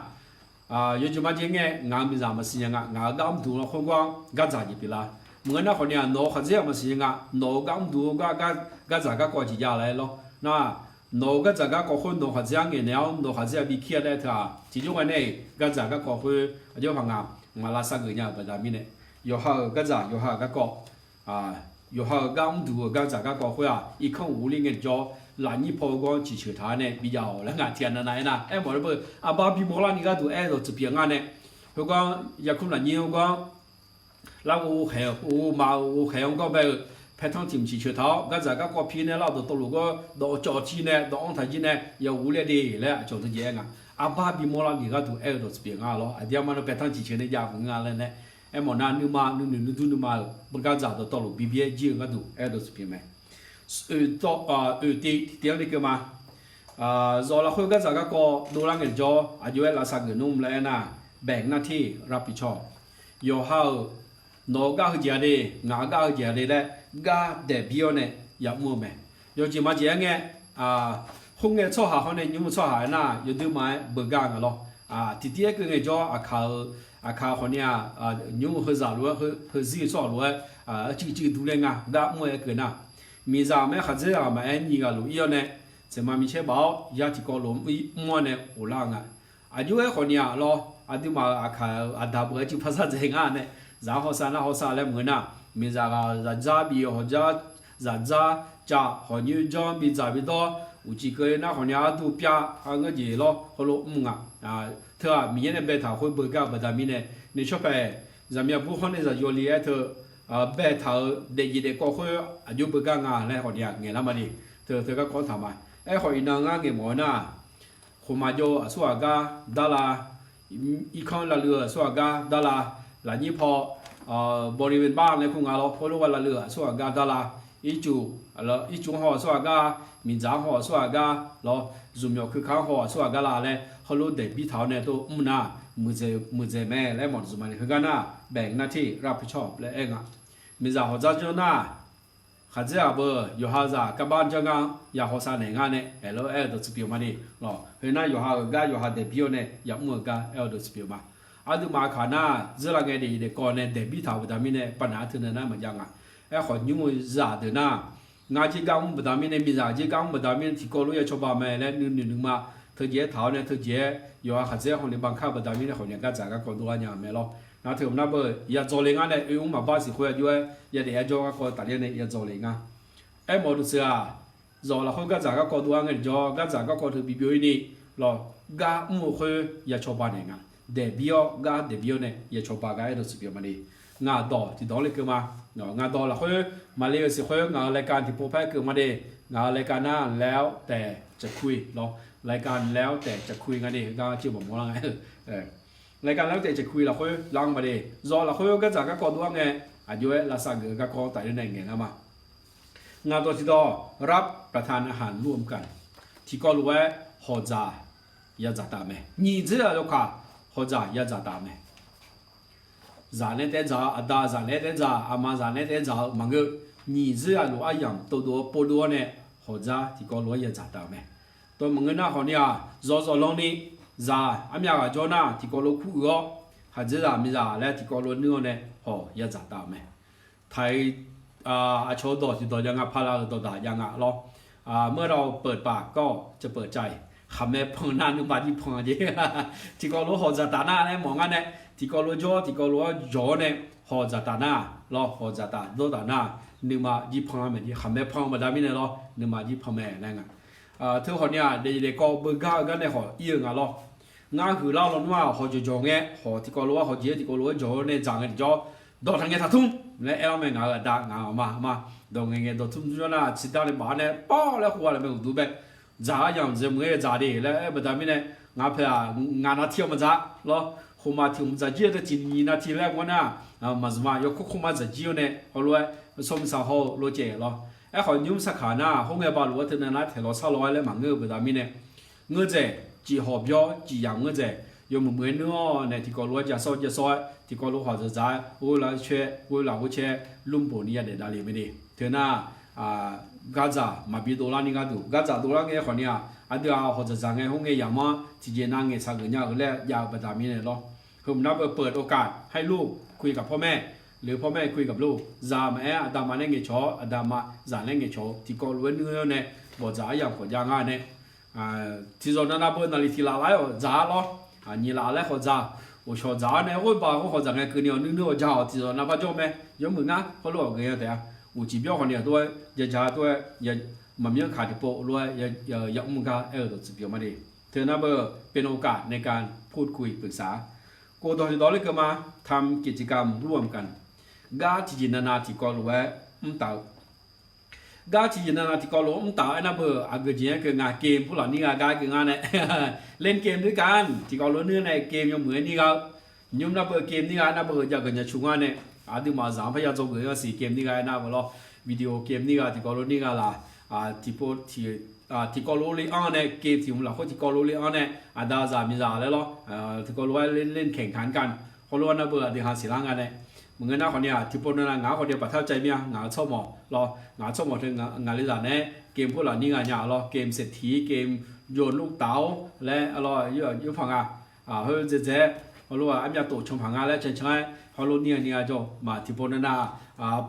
yawjeq majeq ngae ngaq-euq miqzaq maqsiq nya nga, ngaq-euq gar mrduq lafkhoer gar gardzaq jeq pyeuflar. Maqngeur nar khawf ni-aq nawq-eu khaqdzer-aq maqsiq nya nga, nawq-euq gar mrduq-eu gar, gardzaq garkawv jeq jav laer lawr. Nar, nawq-eu gardzaq garkawv khoer nawq-eu khaqdzer-anr ngaeqnaeq-awr nawq-eu khaqdzer-aq bi kir-a laer teu-aq, tiqjawr ghae nae-iq gardzaq garkawv khoer aqjox paq nga, ngaq lavsav geuf nya-euq baqda mirnae, yawqha-euq gardzaq yawqha-euq garkawv, yawqha-euq gar mrduq-eu gardzaq garkawv khoer-aq irkanr ghofler ngae jawr, lafnyir paw-eu gawr ciqceuq taq-awr nae bijav-awq laer nga. Tiqghaq navnav aernar, aermawf-eu beu arbar bimawr larni gharduq aer-eu dawqtsuif pyeuf ngar nae, heugar yarkmr lafnyir-eu gawr larghov ghovkhaeq-eu, ghovma-eu ghovkhaeq-anr gawr bae-eu, paertanr tiqmq ciqceuq taq-awr gardzaq garkawv pi nae lar-eu dawqtawvluf gawr dawq cawv cir nae dawq-anr taq jir nae yawghof ler de laer aqcawq deuq jeq aer nga. Arbar bimawr larni gharduq aer-eu dawqtsuif pyeuf ngar lawr. Aqdir armar nar paertanr ciqceuq nae jav mq nga laer nae, aermawf nar nuima nuinoeq nuidur nuima-euq beugardzaq dawqtawvluf bibyaer jir-eu gharduq aer-eu dawqtsuif pyeuf mae. Oeq, oeq tiq tiq-anr lekeuv ma. Zawq lafkhoer gardzaq garkawv dovlar ngae jawr, aqjox-aer lavsav geuf nmr laer aernar, แบ่งหน้าที่รับผิดชอบ yawqha-euq nawq-eu gar heujeq-a de, ngaq-eu gar heujeq-a de laer gar daeqbir-awr nae yamr-eu mae. Yawjeq majeq-aer ngae, khoerngae tsawrhaq hawr nae nymr-eu tsawrhaq aernar, yawdui ma-aer beugar nga lawr. Tiqtiv-aer keuv ngaejawr, aqkaq-eu, aqkaq khawfni-aq, nymr-eu heuzaq lof-aer, heuzir-eu tsawrhaq lof-aer, arcuiv cuiv durler nga gar mr-eu aer keuv nar, miqzaq mae khaqdzer-aq maqaer nyiq ghaq lof ir-awr nae, tseqma micaer baf-awr ya tiqkawv lof mr-awr nae ghoflar-eu nga. Aqjox-aer khawfni-aq lawr, aqduimaf-euq aqkaq-euq aqda beu-aer cuiv par sar dzae ngar nae, zaq-anr hawsav nar hawsav laer maqngeur nar, miqzaq ghaq zaqdzar bif hawqdzar, zaqdzar cav hawq nyoer janr bidzaq bidawr, uqcif keuvle nar khawfni-aq arduq pyav-a ngeur jeq lawr heulof mr nga. Teu-aq Miqyaer nae baetaq-euq khoer beugar-eu baqda mirnae, noeqshawr paeq zaqmiq aqbur hawr nae zaqyo li-aer teu baetaq-euq daefjeq daefkawv khoer aqjox beugar nga laer khawfni-aq ngaeqlar ma de. Teu teu garkawv taq ma. Aerkhawf iqnan ngar ngaeqmawf-eu nar, khofmaf jawr-eu aqsurghaq gar darla, irkanr lavluiv-eu aqsurghaq gar darla, lafnyir paw, bawriven bar laer kur nga lawr, khoerlof-aer lavluiv-eu aqsurghaq gar darla, ircuf, ircuf-anr haw aqsurghaq gar, miqdzaq-anr haw aqsurghaq gar lawr, zmqmyawf keuka-anr haw aqsurghaq gar la laer heulof daeqbir taq-awr nae tov mr nar, muiqdzaeq mae laer mawf dzaeq ma de. Heugar nar, แบ่งหน้าที่รับผิดชอบ laer aer nga. Miqzaq hawqdzar janr nar, khaqdzer-aq beu yawqha zaq karbar janr gar ya hawsav naeq ngar nae aerlof aer-eu dawqtsuif pyeuf ma de lawr. Heunar yawqha-euq gar yawqha daeqbir-awr nae yamr-eu gar aer-eu dawqtsuif pyeuf ma. Aqduimaf aqkaq nar, zeurlav ngae daefjeq daefkawv nae daeqbir taq-euq baqda mirnae pavnaq-anr teunae nar maqjav nga. Aerkhawf nymr-eu zaq deuq nar, ngar jir gar mr baqda mirnae, miqzaq jir gar mr baqda mirnae tiqkawv lof ya cawba mae laer nuinoeq nuima teujeq-aer taq-awr nae teujeq-aer yawqha khaqdzer hawni bankar-eu baqda mirnae khawfni-aq gardzaq garkawv dov-ar nya-eu mae lawr. Nar teu nar beu ya dzawle ngar nae oe mr maqbar siq khoer aqjox-aer yadaef yajawr garkawv tafler nae ya dzawle ngar. Aermawf-eu deuq teu-aq, zawq lafkhoer gardzaq garkawv dov-ar ngae jawr, gardzaq garkawv teu bibyov-ir ni lawr, gar mr-eu khoer ya cawba naeq nga. Daeqbir-awr gar daeqbir-awr nae ya cawba gar aer dawqtsuif pyeuf ma de. Ngaq dawq tiqdawq-anr lekeuv ma. Ngaq dawq lafkhoer maqle-eu siq khoer ngaq-euq รายการ tiqpov par-aer keuv ma de. Ngaq-euq รายการ nar แล้วแต่จะคุย lawr, รายการ แล้วแต่จะคุย nga de. Heugar ceuv maqmawr lar nga. รายการ แล้วแต่จะคุย lafkhoer lar-anr ma de. Zawq lafkhoer gardzaq garkawv dov-ar ngae, aqjox-aer lavsav geuf-eu garkawv tafler nae ngaeq lar ma. Ngaq dawq tiqdawq รับประทานอาหารร่วมกัน tiqkawv lof-aer hawqdzaq ya dzaqtaf mae. Nyiq dzeur-aq yawkaq hawqdzaq ya dzaqtaf mae. Zaq nae taef-aer dzaq-eu, aqda zaq nae taef-aer dzaq, aqma zaq nae taef-aer dzaq-eu maqngeur. Nyiq dzeur-aq lof aryamq tov dov-awr pov dov-awr nae hawqdzaq tiqkawv lof-aer ya dzaqtaf-eu mae. Dawq maqngeur nar khawfni-aq, zawqzawq lanni zaq armyav ghaq jawr nar tiqkawv lof kur uiq-awr, khaqdzerzaq miqzaq laer tiqkawv lof nuir-awr nae hawq ya dzaqtaf-euq mae. Taq-iq aqcawq-eu dawq tiqdawq jav nga, pala-euq dawqdaq jav nga lawr. เมื่อเราเปิดปากก็จะเปิดใจ khaqmae pan nar nuima jir pan jeq. Tiqkawv lof hawq dzaqtaf nar laer mawf ngar nae, tiqkawv lof jawr tiqkawv lof-aer jawq-awr nae hawq dzaqtaf nar lawr, hawq dzaqtaf dawrtaf nar nuima jir pan-a mae jeq. Khaqmae pan baqda mirnae lawr nuima jir pan mae laer nga. Teu hawqni-aq daefjeq daefkawv beugar-eu gar nae hawq ir-eu nga lawr. Ngar huiqlar lawnmr-aq hawq jawqjawq ngae hawq tiqkawv lof-aer hawq jeq-aer tiqkawv lof-aer jawq-awr nae dzaq ngae tiqjawr, dawq taq ngae taqtmr laer aer-awr mae. Ngaq-euq aqda ngaq-euq aqma ma, dawq ngaeq ngaeq dawqtmr jawr nar ciqdar nae baf-awr nae pawr laer khof-a laer mae uqduq bae dzaq-ar yamq dzaeq meuq-aer dzaq de laer aer baqda mirnae, ngaq paeq-aq ngaq nav tir-awr maqdzaq lawr. Khofmaf tiq hmq dzaq jir-eu teu tiq nyiq nav tir laer mawr nar, maqzmq-a yawkawr kawr ma dzaq jir-awr nae hawr lof-aer sawrmiq saq haw-eu lof caev lawr. Aerkhawf nymr sarkaq nar khoerngae balof-aer teunav nar taeq law sar law-aer laer maqngeur-eu baqda mirnae, ngeur dzaeq, ciq hawq byawr ciq yamq ngeur dzaeq, yawmuiq muiq-aer nuir-awr nae tiqkawv lof-aer ja sawr ja sawr-aer tiqkawv lof hawq dzaqdzaq-aer ghoer lar caer ghoer lar ghoer caer lmrboq ni yadaef davle mae de. Teu nar gardzaq maqbi dovlar ni gharduq, gardzaq dovlar ngae khawfni-aq aqdui-aq hawq dzaqdzaq ngae khoerngae yamq-anr tiqjeq nav ngaeqsaq geuf nya-eu laer jav-eu baqda mirnae lawr. Heu nar beu เปิดโอกาสให้ลูกคุยกับพ่อแม่ หรือพ่อแม่คุยกับลูก zaq maqaer aqda maf nae ngaeqcawq-awr aqda maf zaq nae ngaeqcawq-eu tiqkawv lof-aer nuir-awr nae bawqdzaq aryamq khawf jav nga nae, tiqzawq navnav beu naqliq tiq laf lar-awr dzaq-ar lawr. Nyiq laf laer khawf dzaq, ghofshawq dzaq-awr nae ghoer baq ghoer khawf dzaq ngae keuvni-awq nuir nuir-awq ja-awq tiqzawq navpar jawr mae. Yawmuiq ngar hawr lof-awq ghae-a taef-a. Uqcif byawr khawfni-aq tov-aer jaja tov-aer maqmyanr kaq tiqpov lof-aer ya mr gar aer-eu dawqtsuif pyeuf ma de. Teu nar beu เป็นโอกาสในการพูดคุยปรึกษา kov dawq tiqdawq laer keuv ma, ทำกิจกรรมร่วมกัน gar tiqjeq navnav tiqkawv lof-aer mr taf-eu. Gar tiqjeq navnav tiqkawv lof mr taf-eu aernar beu aqgeu jeq-aer keuv nga, game pulaf nir gha gar keuv ngar nae, เล่นเกมด้วยกัน tiqkawv lof nuir nae game yawmuiq-aer nir gha-eu. Nymr nar beu game nir gha aernar beu heu jav geuq nya cu ngar nae, aqduimaf zaq-anr par ya dzawgeuf-anr siq game nir gha aernar beu lawr, video game nir gha tiqkawv lof nir gha laf, tiqpov tiqkawv lof le-anr nae game tiq hmq lafkhoer tiqkawv lof le-anr nae, aqda zaq miqzaq laer lawr, tiqkawv lof-aer เล่นแข่งขันกัน hawr lof-aer nar beu aqdui ha siqlar nga nae Maqngeur nar khawfni-aq, tiqpov navnav ngaq-anr khawfni baqtar caev mir-a, ngaq-euq tsawrmawq lawr, ngaq-euq tsawrmawq teu ngaq le zaq nae, game khoerlaf nir ghaq nya lawr, game เศรษฐี game โยนลูกเต๋า laer lawr, yawpaq nga, khoer dzaedzae-aer, hawlof-aer armyav tof can paq nga laer cancan-aer, hawlof nir ghaq nir ghaq jawr maq tiqpov navnav,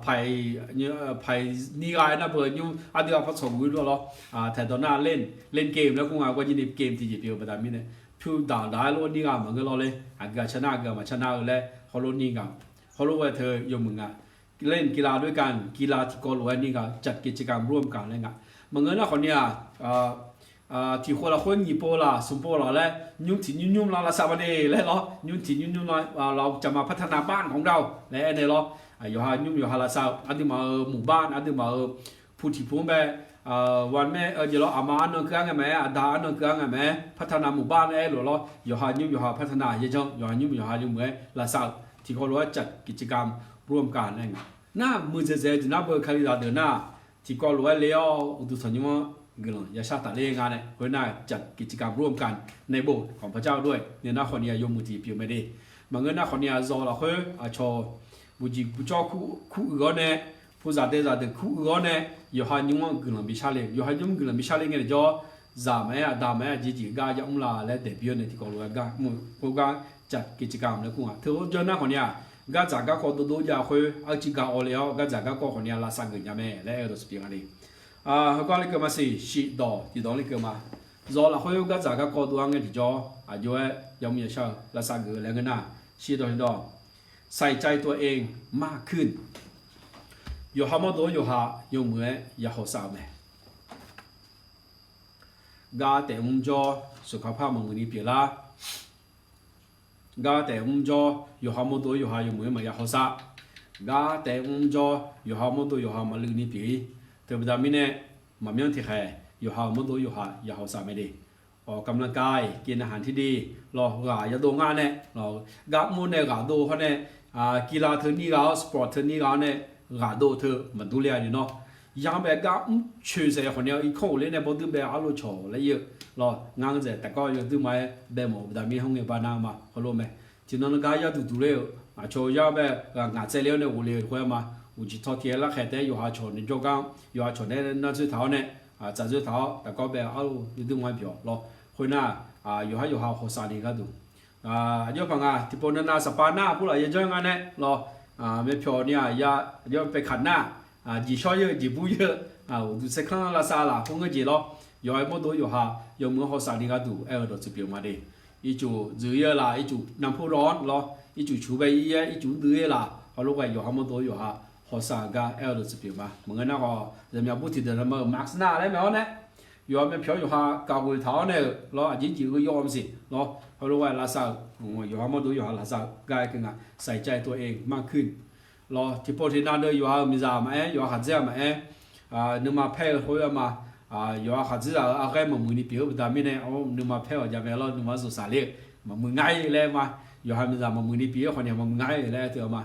paiq nir ghaq-aer nar beu nymr aqdui-aq par tsawq guq-ir lawr lawr, taeqdawq nar เล่น เล่นเกม laer kur nga, gawr jir ni game tiqjeq pyeuf-eu baqda mirnae, pyur daq daq-aer lof nir ghaq maqngeur lawr le, aqgeu-aq car nar aqgeu-aq maqcar nar-eu laer hawlof nir ghaq, hawlof-aer teu yawmuiq nga เล่นกีฬาด้วยกัน กีฬา tiqkawv lof-aer nir ghaq จัดกิจกรรมร่วมกัน laer nga. Maqngeur nar khawfni-aq, tiqkhof lafkhoer nyiq pov laf smq pov laf laer nymr tiq nymr nymr lar lavsav ma de laer lawr, nymr tiq nymr nymr lar, เราจะมาพัฒนาบ้านของเรา laer aernaeq lawr, yawqha nymr yawqha lavsav-eu aqduimaf-euq muqbar aqduimaf-euq pu tiq pu-anr bae, ghaq mae-eu jeq lawr, aqma arnan keuv-ar ngae maqaer, aqda arnan keuv-ar ngae maqaer, พัฒนาหมู่บ้าน aer lof lawr, yawqha nymr yawqha พัฒนา yajanr yawqha nymr yawqha yawmuiq-aer lavsav-euq tiqkawv lof-aer จัดกิจกรรมร่วมกัน laer nga. Nar muiqdzaeq dzaeq-eu jeq nar beu kalizaq deuq nar, tiqkawv lof-aer le-awr uqduq tanqnymr-anr guiqlanq yashar tafler nga nae, khoernar จัดกิจกรรมร่วมกัน ในโบสถ์ของพระเจ้าด้วย nae nar khawfni-aq yawmuiq tiq pyeuf mae de. Maqngeur nar khawfni-aq zawq lafkhoer aqcawq buqjeq buqjawr kur uiq-awr nae, puzaq daezaq deuq kur uiq-awr nae, yawqha nymr-anr guiqlanq bishar le, yawqha nymr guiqlanq bishar le ngae naeq jawr, zaq maqaer aqda maqaer aqjeq jeq gar ya mr la laer daeq bi-awr nae tiqkawv lof-aer gar mr khoergar จัดกิจกรรม laer kur nga. Teu-awr jawr nar khawfni-aq, gardzaq garkawv dovdov jav khoer arciv ga awv le-awr gardzaq garkawv khawfni-aq lavsav geuf nya mae laer aer-eu dawq siq pyeuf nga de. Heugar lekeuv ma siq, shif dawq tiqdawq lekeuv ma. Zawq lafkhoer gardzaq garkawv dov-ar ngae tiqjawr aqjox-aer yamr yashar-eu lavsav geuf-eu laer ngeur nar, shif dawq tiqdawq ใส่ใจตัวเองมากขึ้น yawqha mawrdo-awr yawqha yawmuiq-aer ya hawsav-eu mae. Gar taef mr jawr, สุขภาพ maqmuiq ni pyeuflar. Gar taef mr jawr, yawqha mawrdo-awr yawqha yawmuiq-aer maqya hawsav. Gar taef mr jawr, yawqha mawrdo yawqha maqluiv ni pyeuf-ir. Teubaqda mirnae, maqmyanr tiqkhaeq yawqha-euq mawrdo-awr yawqha ya hawsav mae de. ออกกำลังกาย กินอาหารที่ดี lawr, ghaq yadov ngar nae, gar mr nae ghaq dov hawr nae, กีฬา teu nir ghaq-awr, sport teu nir ghaq-awr nae, ghaq dov teu maqdur ler-a ni nawr. Yar bae gar mr coeq saef khawfni-aq irkanr ghofler nae bawrduir bae arlof cawq laer ir-eu lawr, ngar-anr dzaeq taqkawv yawduir ma-aer bae mawf-eu baqda mir hawr ngae ba nar ma hawlof mae. Tiqnan nan gar yar duq duq ler-euq aqcawq yar bae ghaq ngaq tsaevle-awr nae ghofle-eu khoer-a ma. Uqcif tawr tiq-aer larkhaeq taef-aer yawqha cawq nae jawrgar-anr yawqha cawq nae nar dzoer taq-awr nae, tsaf dzoer taq-awr taqkawv bae arlof yawduir ma-aer byawq lawr. Khoernar, yawqhar yawqha hawsav ni gharduq, aqjox paq nga tiqpov navnav saqpav nar purlaf yajanr nga nae lawr, myavpyawq ni-aq ya, aqjox paekaq nar, jeqshawr yeu jeqbur yeu, uqduq saerkanr lavsav laf khoer ngeur jeq lawr, yawqha-euq mawrdo yawqha yawmuiq-anr hawsav ni gharduq aer-eu dawqtsuif pyeuf ma de. Ircuf dzuif-ir-eu laf, ircuf nanrpur dawr-anr lawr, ircuf cuq bae ir-aer ircuf mr dui-ir laf, hawlof ghae yawqha mawrdo yawqha hawsav-eu gar aer-eu dawqtsuif pyeuf ma. Maqngeur nar khawf, zaqmyaq bur tiqdeuq navmar-euq mask nar laer mae-awr nae, yawqha myavpyawq-anr yawqha kaq ghoeq taq-awr nae-euq lawr, aqjeq jeq-eu yawv maqsiq lawr, hawlof ghae lavsav-euq, yawqha mawrdo yawqha lavsav-eu gar aer keuv nga. ใส่ใจตัวเองมากขึ้น lawr, tiqpov tiqnav deuq yawqha-euq miqzaq maqaer, yawqha khaqdzer-aq maqaer, nuima paer-eu khoer-a ma. Yawqha khaqdzerzaq-euq arghaer maqmuiq ni pyeuf-eu baqda mirnae, nuima paer-awq jav mae lawr, nuima-anr zoqsaq ler-eu maqmuiq ngar-ir laer ma. Yawqha miqzaq maqmuiq ni pyeuf-ir khawfni maqmuiq ngar-ir laer aer teu-a ma.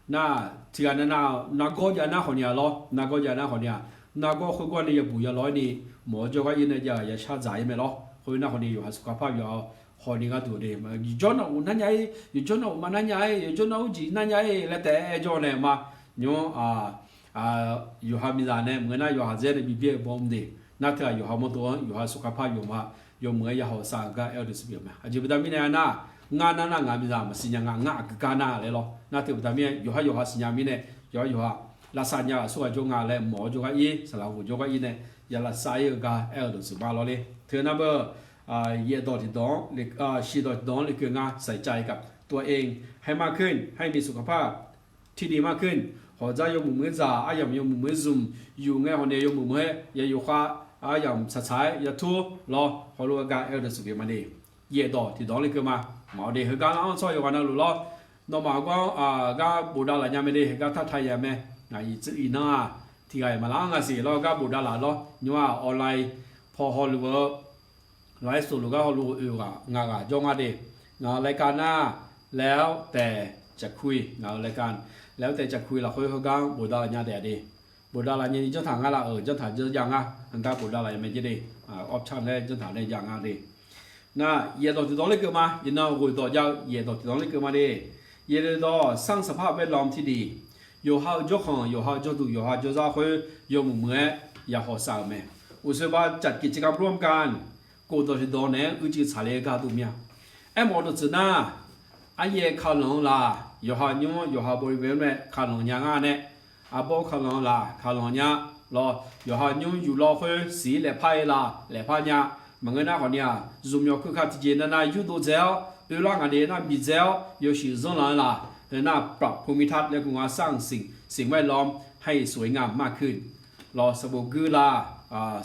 Nar, tiqghaq navnav nargawr jav nar khawfni-aq lawr, nargawr jav nar khawfni-aq, nargawr khoergawr ni yabuq yalawr-aer ni mawq-awr jawrgar ir nae jav-aq yashar dzaq-ir mae lawr. Khoer nar khawfni yawqha สุขภาพ yawqha hawni gharduq de. Yawqjawr nar-euq nar nya-ir, yawqjawr nar-euq maqnar nya-ir, yawqjawr nar-euq jeq nar nya-ir laer taef-aer aer jawr nae ma. Nymr, yawqha miqzaq nae maqngeur nar yawqha khaqdzer nae bibyaer-eu bawm de. Nar teu-aq yawqha mawrdo-anr yawqha สุขภาพ yawqha yawmuiq-aer ya hawsav-eu gar aer-eu dawqtsuif pyeuf ma. Aqjeq baqda mirnae nar, ngar nar nar ngaq miqzaq maqsiq nya nga, ngar aqgeu gar nar laer lawr. Nar teu baqda mirnae yawqhar yawqha siqnya mirnae, yawqhar yawqha lavsav nya-euq aqsurghaq jawr nga laer mawq-awr jawrgar ir, saqlaq ghof jawrgar ir nae ya lavsav-ir-eu gar aer-eu dawqtsuif ma lawr le. Teu nar beu, yaeqdawq tiqdawq-anr, shiqdawq tiqdawq-anr lekeuv nga. ใส่ใจกับตัวเองให้มากขึ้น ให้มีสุขภาพที่ดีมากขึ้น hawq dzar yawmuiq muiq-aer dzaq, aryamq yawmuiq muiq-aer zmq, yuf ngae hawq nae yawmuiq muiq-aer ya yufkhav, aryamq tsaqtsaq-aer ya tur lawr, hawlof-aer gar aer-eu dawqtsuif pyeuf ma de. Yaeqdawq tiqdawq-anr lekeuv ma. Maq-awr de heugar lar-anr tsawr yawqghaq navluf lawr, nawmaf gar, gar bofdav laf nya mae de, heugar tartaq ya mae. Iqnan-aq, tiqghaq-iq maqlar-anr nga siq lawr, gar bofdav laf lawr. Nymr-aq online paw hawluf-eu ไลฟ์สด luf gar hawluf-eu oeq ghaq ngaq ghaq jawr nga de. Ngaq-euq รายการ nar, แล้วแต่จะคุย ngaq-euq รายการ แล้วแต่จะคุย lafkhoer heugar-anr bofdav laf nya taef-a de. Bofdav laf nya ni janr taq ngar laf-euq, janr taq janr jav ngar, aqgar bofdav laf ya mae jaer de. Option laer janr taq nae jav ngar de. Nar, yaeqdawq tiqdawq lekeuv ma. Iqnan ghoeqdawq jav-eu yaeqdawq tiqdawq lekeuv ma de. Yaqdawq sanr saqpar bae lanq tiqdiq, yawqha-euq jawrkhanq, yawqha-euq jawrduq, yawqha jawrzar khoer yawmuiq muiq-aer yaqhawq saf-euq mae. Uqsoeq ba caf tiqjeq caqgar bur-anr gaq-anr, kofdawq tiqdawq naeq-aer uicuiv tsaqler-eu gharduq mir-a. Aermawf-eu dawqtsuif nar, aryaer kalanq-eu laq, yawqha nymr-anr yawqha bawri bae-anr nae kalanq nya ngar nae, arbawr kalanq-eu laq kalanq nya lawr, yawqha nymr yuflawr khoer siq-ir laefpar-ir laq laefpar nya. Maqngeur nar khawfni-aq, zmqmyawq keuka tiqjeq navnav yurdov dzae-awr, oerlar ngaq deuq nar bidzae-awr, yawshuif zanrlanq-eu laq, heu nar ปรับภูมิทัศน์ laer guq nga สร้างสิ่งแวดล้อมให้สวยงามมากขึ้น lawr, sanqbof gui laq,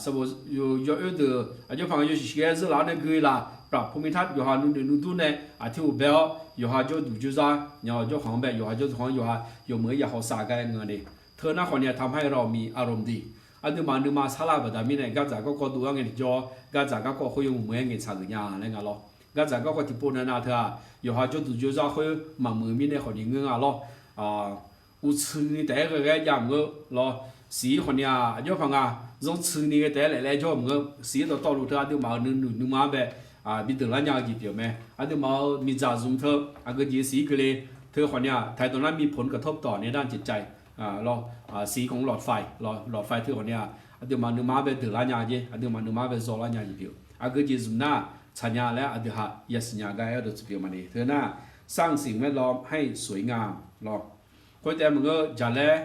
sanqbof yawoer deuq aqjox paq nga yawshuif shif-aer zeurlaf-awr nae gui laq, ปรับภูมิทัศน์ yawqha nuinoeq nuidur nae aqtir uq bae-awr, yawqha jawrduq jawrzar nya-awr jawrkhanq-anr bae, yawqha jawrduq khanq-anr yawqha yawmuiq-aer yaqhawq saf gar-aer ngeur-a de. Teu nar khawfni-aq, ทำให้เรามีอารมณ์ดี aqduimaf nuima sarlar-eu baqda mirnae, gardzaq garkawv dov-aer ngae tiqjawr, gardzaq garkawv khoer yawmuiq muiq-aer ngaeqtsaq geuf nya laer nga lawr. Gardzaq garkawv tiqpov navnav teu-aq, yawqha jawrduq jawrzar khoer maqmuiq mirnae khawfni ngeur nga lawr. Uqtsuini taef-aer ghae ghae-aer jav maqngeur lawr. Siq-ir khawfni-aq, aqjox paq nga, zanrtsuini ghae taef-aer laef laer jawr maqngeur. Siq-ir dawqtawvluf teu aqduimaf-euq nuinoeq nuima-anr bae bideuq lar nya-eu jeq pyeuf mae. Aqduimaf-euq miqdzaq zmq teu aqgeu jeq siq-ir keuvle teu khawfni-aq, ไทย dawq nar มีผลกระทบต่อในด้านจิตใจ lawr, siq-ir khawf-anr หลอดไฟ lawr, หลอดไฟ teu khawfni-aq, aqduimaf nuima-anr bae deuq lar nya jeq, aqduimaf nuima-anr bae zaw lar nya jeq pyeuf. Aqgeu jeq zmq nar tsaq nya laer aqdui ha yasiq nya gar-aer dawqtsuif pyeuf ma ni. Teu nar, สร้างสิ่งแวดล้อมให้สวยงาม lawr. Khoer taef maqngeur jaqlaer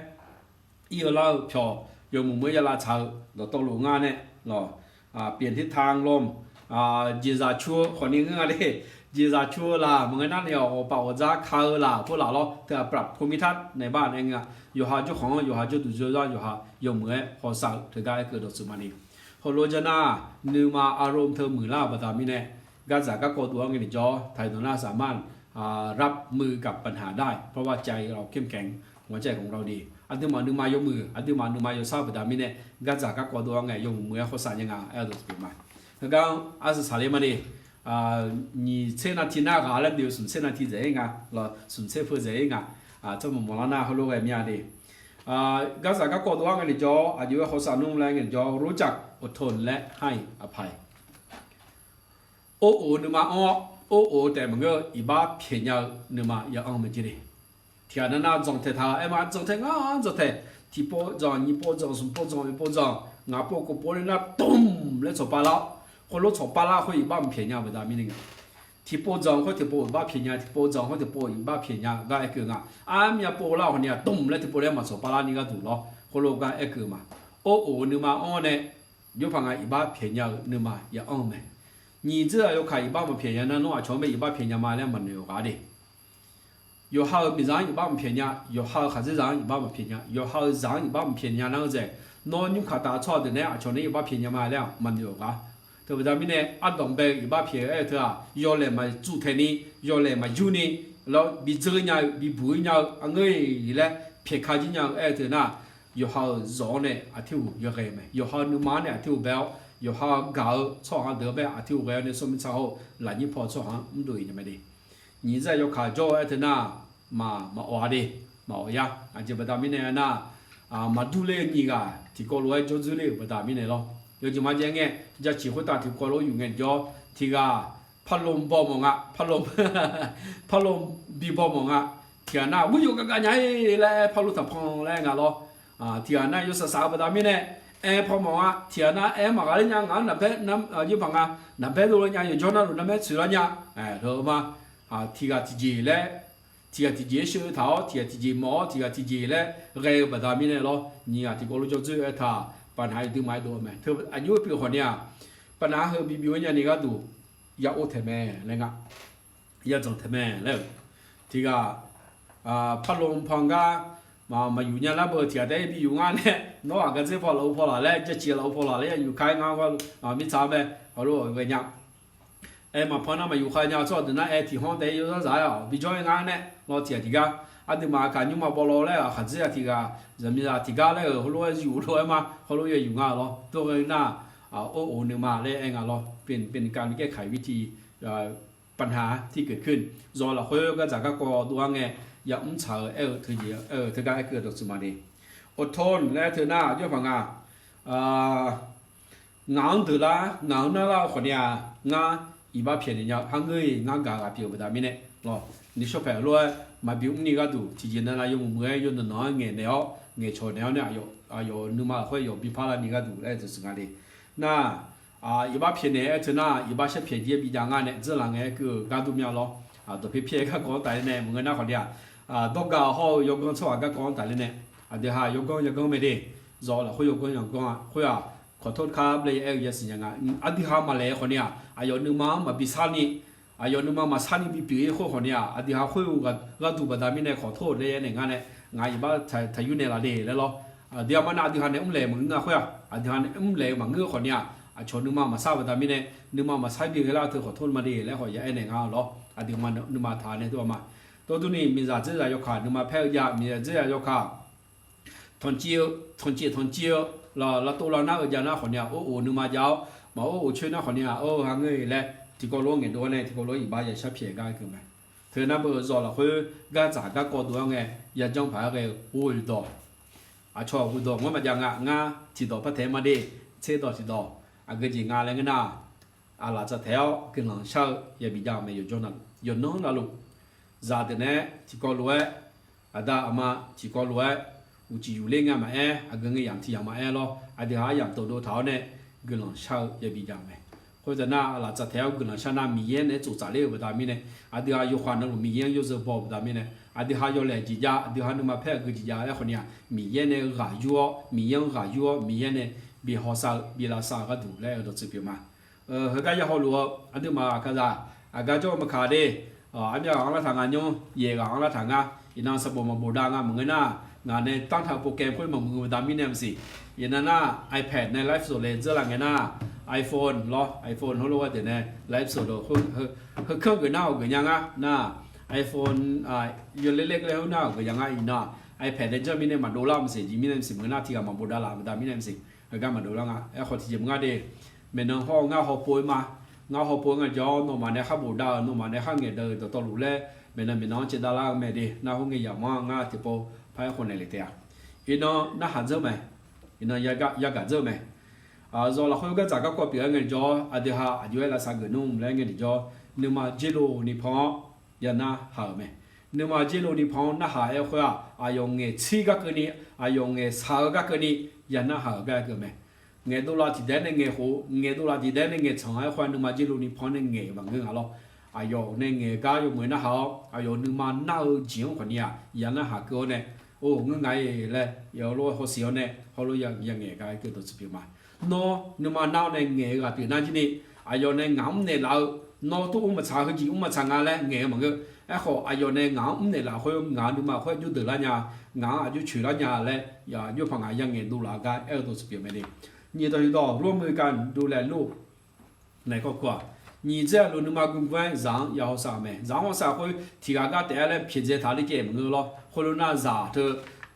ir-eu lar-eu pyawq yawmuiq muiq-aer yalav tsaq-eu dawqtawvluf ngar nae lawr, เปลี่ยนทิศทางลม jeqzaq cu-eu khawfni ngeur nga le. Jeqzaq cu-eu laq maqngeur nar nae-awq, ghawqpaf ghawqdzar ka-eu laq khoer laf lawr, teu-aq ปรับภูมิทัศน์ naeq bar nae nga. Yawqha jawrkhanq-anr yawqha jawrduq jawrzar yawqha yawmuiq-aer hawsaf-eu teugar aerkeuv dawqtsuif ma ni. Heulof jar nar, nuima อารมณ์ teu muiqlar-euq baqda mirnae, gardzaq garkawv dov-aer ngae tiqjawr, ไทย dawq nar สามารถ รับมือกับปัญหาได้ เพราะว่าใจเราเข้มแข็ง หัวใจของเราดี aqduimaf nuima yawmuiq, aqduimaf nuima yawsar-eu baqda mirnae, gardzaq garkawv dov-aer ngae yawmuiq muiq-aer hawsaf nya nga aer-eu dawqtsuif pyeuf ma. Heugar-anr arsiq saqler ma ni. Nyiq tser navti nar ghaq laer noeq-eu smq tser navti dzaeq-ir nga lawr, smq tser peu dzaeq-ir nga. Tsawrmawq mawq lar nar heulof ghae mir-a de. Gardzaq garkawv dov-aer ngae tiqjawr, aqjox-aer hawsaf nmr laer ngae tiqjawr, รู้จักอดทนและให้อภัย Or of-eu nuima anr-awr, or of-eu taef maqngeur-eu iqbax pyaeq nya-eu nuima ya anr mae jeq le. Tiqghaq nar nar dzanq taeq taq-eu aer ma, dzanq taeq ngar dzanq taeq, tiqpov dzanq, nyiq pov dzanq, smq pov dzanq, oeq pov dzanq, ngaq pov kov pov-aer nar dmq laer tsawq pav lar-awr, khoerlof tsawq pav lar khoer iqbax maqpyaeq nya-eu baqda mirnae nga. Tiqpov dzanq khoer tiqpov iqbax pyaeq nya, tiqpov dzanq khoer tiqpov iqbax pyaeq nya gar aerkeuv nga. Armyav pov lar khawfni-aq, dmq laer tiqpov laer maqtsawq pav lar ni gharduq lawr, khoerlof gar aerkeuv ma. Or of-eu nuima anr nae, jawrpaq nga iqbax pyaeq nya-eu nuima ya anr-eu mae. Nyiq dzeur-aq yawkaq iqbax maqpyaeq nya nar, nawr aqcawq-anr bae iqbax pyaeq nya ma laer maqnoeq-euq ghaq de. Yawqha-euq miqzaq-anr iqbax maqpyaeq nya, yawqha-euq khaqdzerzaq-anr iqbax maqpyaeq nya, yawqha-euq zaq-anr iqbax maqpyaeq nya nar-eu dzaeq, nawr nymrkaq taf-eu tsawrhaq deuq naeq-aer aqcawq naeq-aer iqbax pyaeq nya ma laer-aq maqnoeq-euq ghaq. Teubaqda mirnae, ardanq bae-eu iqbax pyaeq-eu aer-eu teu-aq, yawlaeq maqtsuv taeq ni, yawlaeq maqyur ni, lawr, bidzeur nya-eu bibuq-ir nya-eu aqngeur-iq laer pyaeq ka jir nya-eu aer-eu teu nar, yawqha-euq zawq-anr nae aqtirghof yaghae-eu mae. Yawqha-euq nuima-anr nae aqtirghof bae-awr, yawqha-euq gaq-eu tsawrhaq-anr deuq-anr bae aqtirghof ghae-awr nae smrmir tsaq hawr-eu lafnyir paw-eu tsawrhaq-anr mrdov-iq nya mae de. Nyiq dzeur-aq yawkaq jawr-eu aer teu nar, maq maqawq-a de, maqawq yar. Aqjeq baqda mirnae aernar, maqdur ler-eu nyiq ghaq tiqkawv lof-aer jawr dzoer ler-euq baqda mirnae lawr. Yawjeq maqjav ngae, jaciq khoertav tiqkawv lof yuf ngae jawr, tiq ghaq parlov baw mawf nga, parlov, parlov bi baw mawf nga. Tiq ghaq nar, มึงอยู่ไกลๆ nya-ir laer aer parlov taqpan laer nga lawr. Tiq ghaq nar yawsaq saq-eu baqda mirnae, aer paw mawf nga. Tiq ghaq nar, aer maqghaq ler nya, ngaq-anr naqbaer, yawpaq nga, naqbaer dovle nya, yawjawr narluf narmaer tsoeq lar nya. Heu ma, tiq ghaq tiqjeq laer, tiq ghaq tiqjeq-aer sheu taq-awr, tiq ghaq tiqjeq mawf-awr, tiq ghaq tiqjeq laer ghae-eu baqda mirnae lawr. Nyiq ghaq tiqkawv lof jawr dzoer-eu aer taq, ปัญหา iqdui maqaer dov-eu mae. Teu aqjox-aer pyeuf khawfni-aq, ปัญหา heu bibyov-aer nyani gharduq ya or taeq mae laer nga, ya dzanq taeq mae laer-euq. Tiq ghaq parlov pan gar maqyuf nya lar beu tiq ghaq taef-aer biyuf ngar nae, nawr aqgaf dzer paw laf-eu paw laf laer, jaciq laf-eu paw laf laer ya yuf ka-aer ngar gharlof mirtsaq-anr mae, hawlof-aer ghae nya. Aer maqpan nar maqyuf kha nya-eu tsawrhaq deuq nar, aer tiq hanr taef-aer yawzar zaq-aer-awq bijawr-aer ngar nae lawr. Tiq ghaq tiq gar, aqduimaf aqkaq nymrma bawlaw laer-euq aqkaq dzer-aq tiq ghaq, zaqmiqzaq tiq gar laer-euq hawlof-aer yuf lof-aer ma, hawlof-aer yuf nga lawr. Tov ghae nar, or of-eu nuima laer aer nga lawr. เป็น เป็นการแก้ไขวิธี ปัญหาที่เกิดขึ้น zawq lafkhoer gardzaq garkawv dov-aer ngae, yamr tsaq-eu aer-eu teujeq aer-eu teugar aerkeuv dawqtsuif ma de. อดทน laer aer teu nar, jawrpaq nga, ngaq-anr deuq lar, ngaq-anr narlar-eu khawfni-aq, ngar iqbax pyaeqnaeq nya-eu, har ngeur-iq ngar gaq ghaq pyeuf-eu baqda mirnae, Lawq, ni shawr paeq lof-aer maqbi mrni gharduq tiqjeq navnav yawmuiq muiq-aer yawqnan nanq-anr ngaeqnaeq-awr ngaeqcawq naeq-awr nae aqyawf nuima lafkhoer yawqbi parlar ni gharduq laer deuq siqnya le. Nar, iqbax pyaeqnaeq-aer teu nar, iqbax shar pyaeq jir-aer bijav nga nae dzeurlaf ngae aer keuv-eu gar dur mya lawr. Dawqpae pyaeq-aer garkawv-anr tafler nae maqngeur nar khawf ni-aq, dawrgav hawr-eu yawganr tsawrhaq garkawv-anr tafler nae, aqdui ha yawganr yawganr mae de, zawq lafkhoer yawganr yawganr-a khoer-aq, ขอโทษครับ laer ya aer-eu yasiq nya nga. Aqdui ha maqlaeq-eu khawf ni-aq, aqyawf nuima-anr maqbi sar ni, aqyawf nuima maqsar ni bipyeuf-ir khoer khawf ni-aq, aqdui ha khoer-eu gharduq baqda mirnae ขอโทษ laer ya aer naeq nga nae, ngaq iqbax taqyur naeq laf le laer lawr. Aqdui ha mar nar aqdui ha nae mrlaeq-eu maqngeur nga khoer-aq, aqdui ha nae mrlaeq-eu maqngeur-eu khawf ni-aq, aqcawq nuima maqsar baqda mirnae, nuima maqsar bi ghae lar teu ขอโทษ ma de laer khawf ya aer naeq nga lawr. Aqdui ma nuima taq nae teu-a ma. Tawr durni miqzaq dzeurzaq yawkaq nuima paer-eu jav, miqzaq dzeurzaq yawkaq ถอนเจีย ถอนเจีย ถอนเจีย lavtov lavnar-eu jav nar khawf ni-aq, or of nuima jav-awr, maq or of coer nar khawf ni-aq, or ha ngeur-iq laer tiqkawv lof-aer ngaeqdov-awr nae tiqkawv lof-aer iqbax ya shar pyaeq gar keuv mae. Teu nar beu-eu zawq lafkhoer gardzaq garkawv dov-aer ngae, yajanr paq-aer ghae-eu ghoeq dawq, aqcawq ghoeq dawq ngawr maqjav nga. Ngar tiqdawq par taeq-aer ma de, tserdawq tiqdawq, aqgeu jeq nga laer ngeur nar, aqlaf tsaf taeq-awr guiqlanq shar-eu yabi jav-eu mae. Yawqnan navluf zaqdeuq nae tiqkawv lof-aer, aqda aqma tiqkawv lof-aer, uqcif yufler ngae maqaer, aqgeu ngae yamq tiq yamq maqaer lawr, aqdui ha aryamq dawqdov taq-awr nae guiqlanq shar-eu yabi jav-eu mae. Khoertav nar aqlaf tsaf taeq-awr guiqlanq shar nar Miqyaer naeq-aer tsoftsaf ler-euq baqda mirnae, aqdui ha yawkhav navluf Miqyaer-anr yawzeu baw-eu baqda mirnae, aqdui ha yawlaeq jeq jav, aqdui ha nuima paer-eu geujeq jav-aer khawf ni-aq, Miqyaer nae ghaq yur-awr, Miqyaer-anr ghaq yur-awr, Miqyaer nae bi hawsav-eu bi lavsav-eu gharduq laer-eu dawqtsuif pyeuf ma. Heugar ya hawluf-eu aqduimaf aqkaqzaq, aqgar jawr-eu maqkaq de, armyav ghaq-anr lar taq nga nymr, yaeq ghaq-anr lar taq nga. Iqnan sanqbof maqbof dav nga maqngeur nar, ngaq nae tanrtaq โปรแกรม khoer maqmuiq-eu baqda mirnae maqsiq. Iqnan nar iPad nae ไลฟ์สด le dzeurlaf ngae nar, iPhone lawr, iPhone heulof-aer deuq nae ไลฟ์สด heu kanr geuf nar hawq geuf nya ngar nar, iPhone yawler ler laer heunar hawq geuf nya ngar. Iqnan iPad nae janr mirnae maqdov lar maqsiq, jeq mirnae maqsiq, maqngeur nar tiq ghaq maqbof dav laf baqda mirnae maqsiq. Heugar maqdov lar nga. Aerkhawf tiqjeq maqnga de, maeqnan hawr-eu ngar hawpov-aer ma. Ngar hawpov-aer ngaejawr nawmaf nae khar bof dav-euq, nawmaf nae khar ngaeqdeuq-euq dawqtawvluf laer maeqnan maeqnan-anr caev dav lar-eu mae de. Nar hawr ngae yamq-anr ngar tiqpov par-aer khawf naeq le taef-a. Iqnan narhaq dzeur mae. Iqnan yagaq dzeur mae. Zawq lafkhoer gardzaq garkawv pyeuf-aer ngaejawr aqdui ha aqjox-aer lavsav geuf nmr laer ngae tiqjawr, nuima jerlov ni pan-awr ya narhaq-euq mae. Nuima jerlov ni pan-awr narhaq-aer khoer-aq, aqyawf ngaeq tsir gar keuvni, aqyawf ngaeq shaq-eu gar keuvni ya narhaq-euq gar keuvni mae. Ngaeqdov laf tiqdaev nae ngaeq khof, ngaeqdov laf tiqdaev nae ngaeqtsanq-aer khoer-aq, nuima jerlov ni pan-awr nae ngaeq-eu maqngeur nga lawr. Aqyawf nae ngaeq gar yawmuiq narhaq-awr, aqyawf nuima nar-eu jeq-anr khawf ni-aq ya narhaq keuv-awr nae, or ngeur nga-iq laer yawlof-aer hawsiq-awr nae hawlof-aer ya ngaeq gar keuv dawqtsuif pyeuf ma. Nawr nuima nar-awr nae ngaeq-eu ghaq pyeuf nar jir ni, aqyawf nae ngaq mrnaeq laf-eu, nawr tov mr maqtsaq, heujeq mr maqtsaq nga laer ngaeq-eu maqngeur. Aerkhawf aqyawf nae ngaq-anr mrnaeq laf khoer ngaq nuima khoer aqjox deuq lar nya, ngaq-anr aqjox coeq lar nya laer, aqjox paq ngaq ya ngaeqdov laf gar aer-eu dawqtsuif pyeuf mae de. Nyiq dawq nyiq dawq ร่วมมือกันดูแลลูก naeq kawr kur-aq, nyiq dzer aqluf nuima gmgm-aer zaq-anr ya hawsav-euq mae. Zaq-anr hawsav khoer tiq ghaq gar taef-aer laer pyaeqdzae taq ler caev maqngeur lawr. Khoerlof nar zaq teu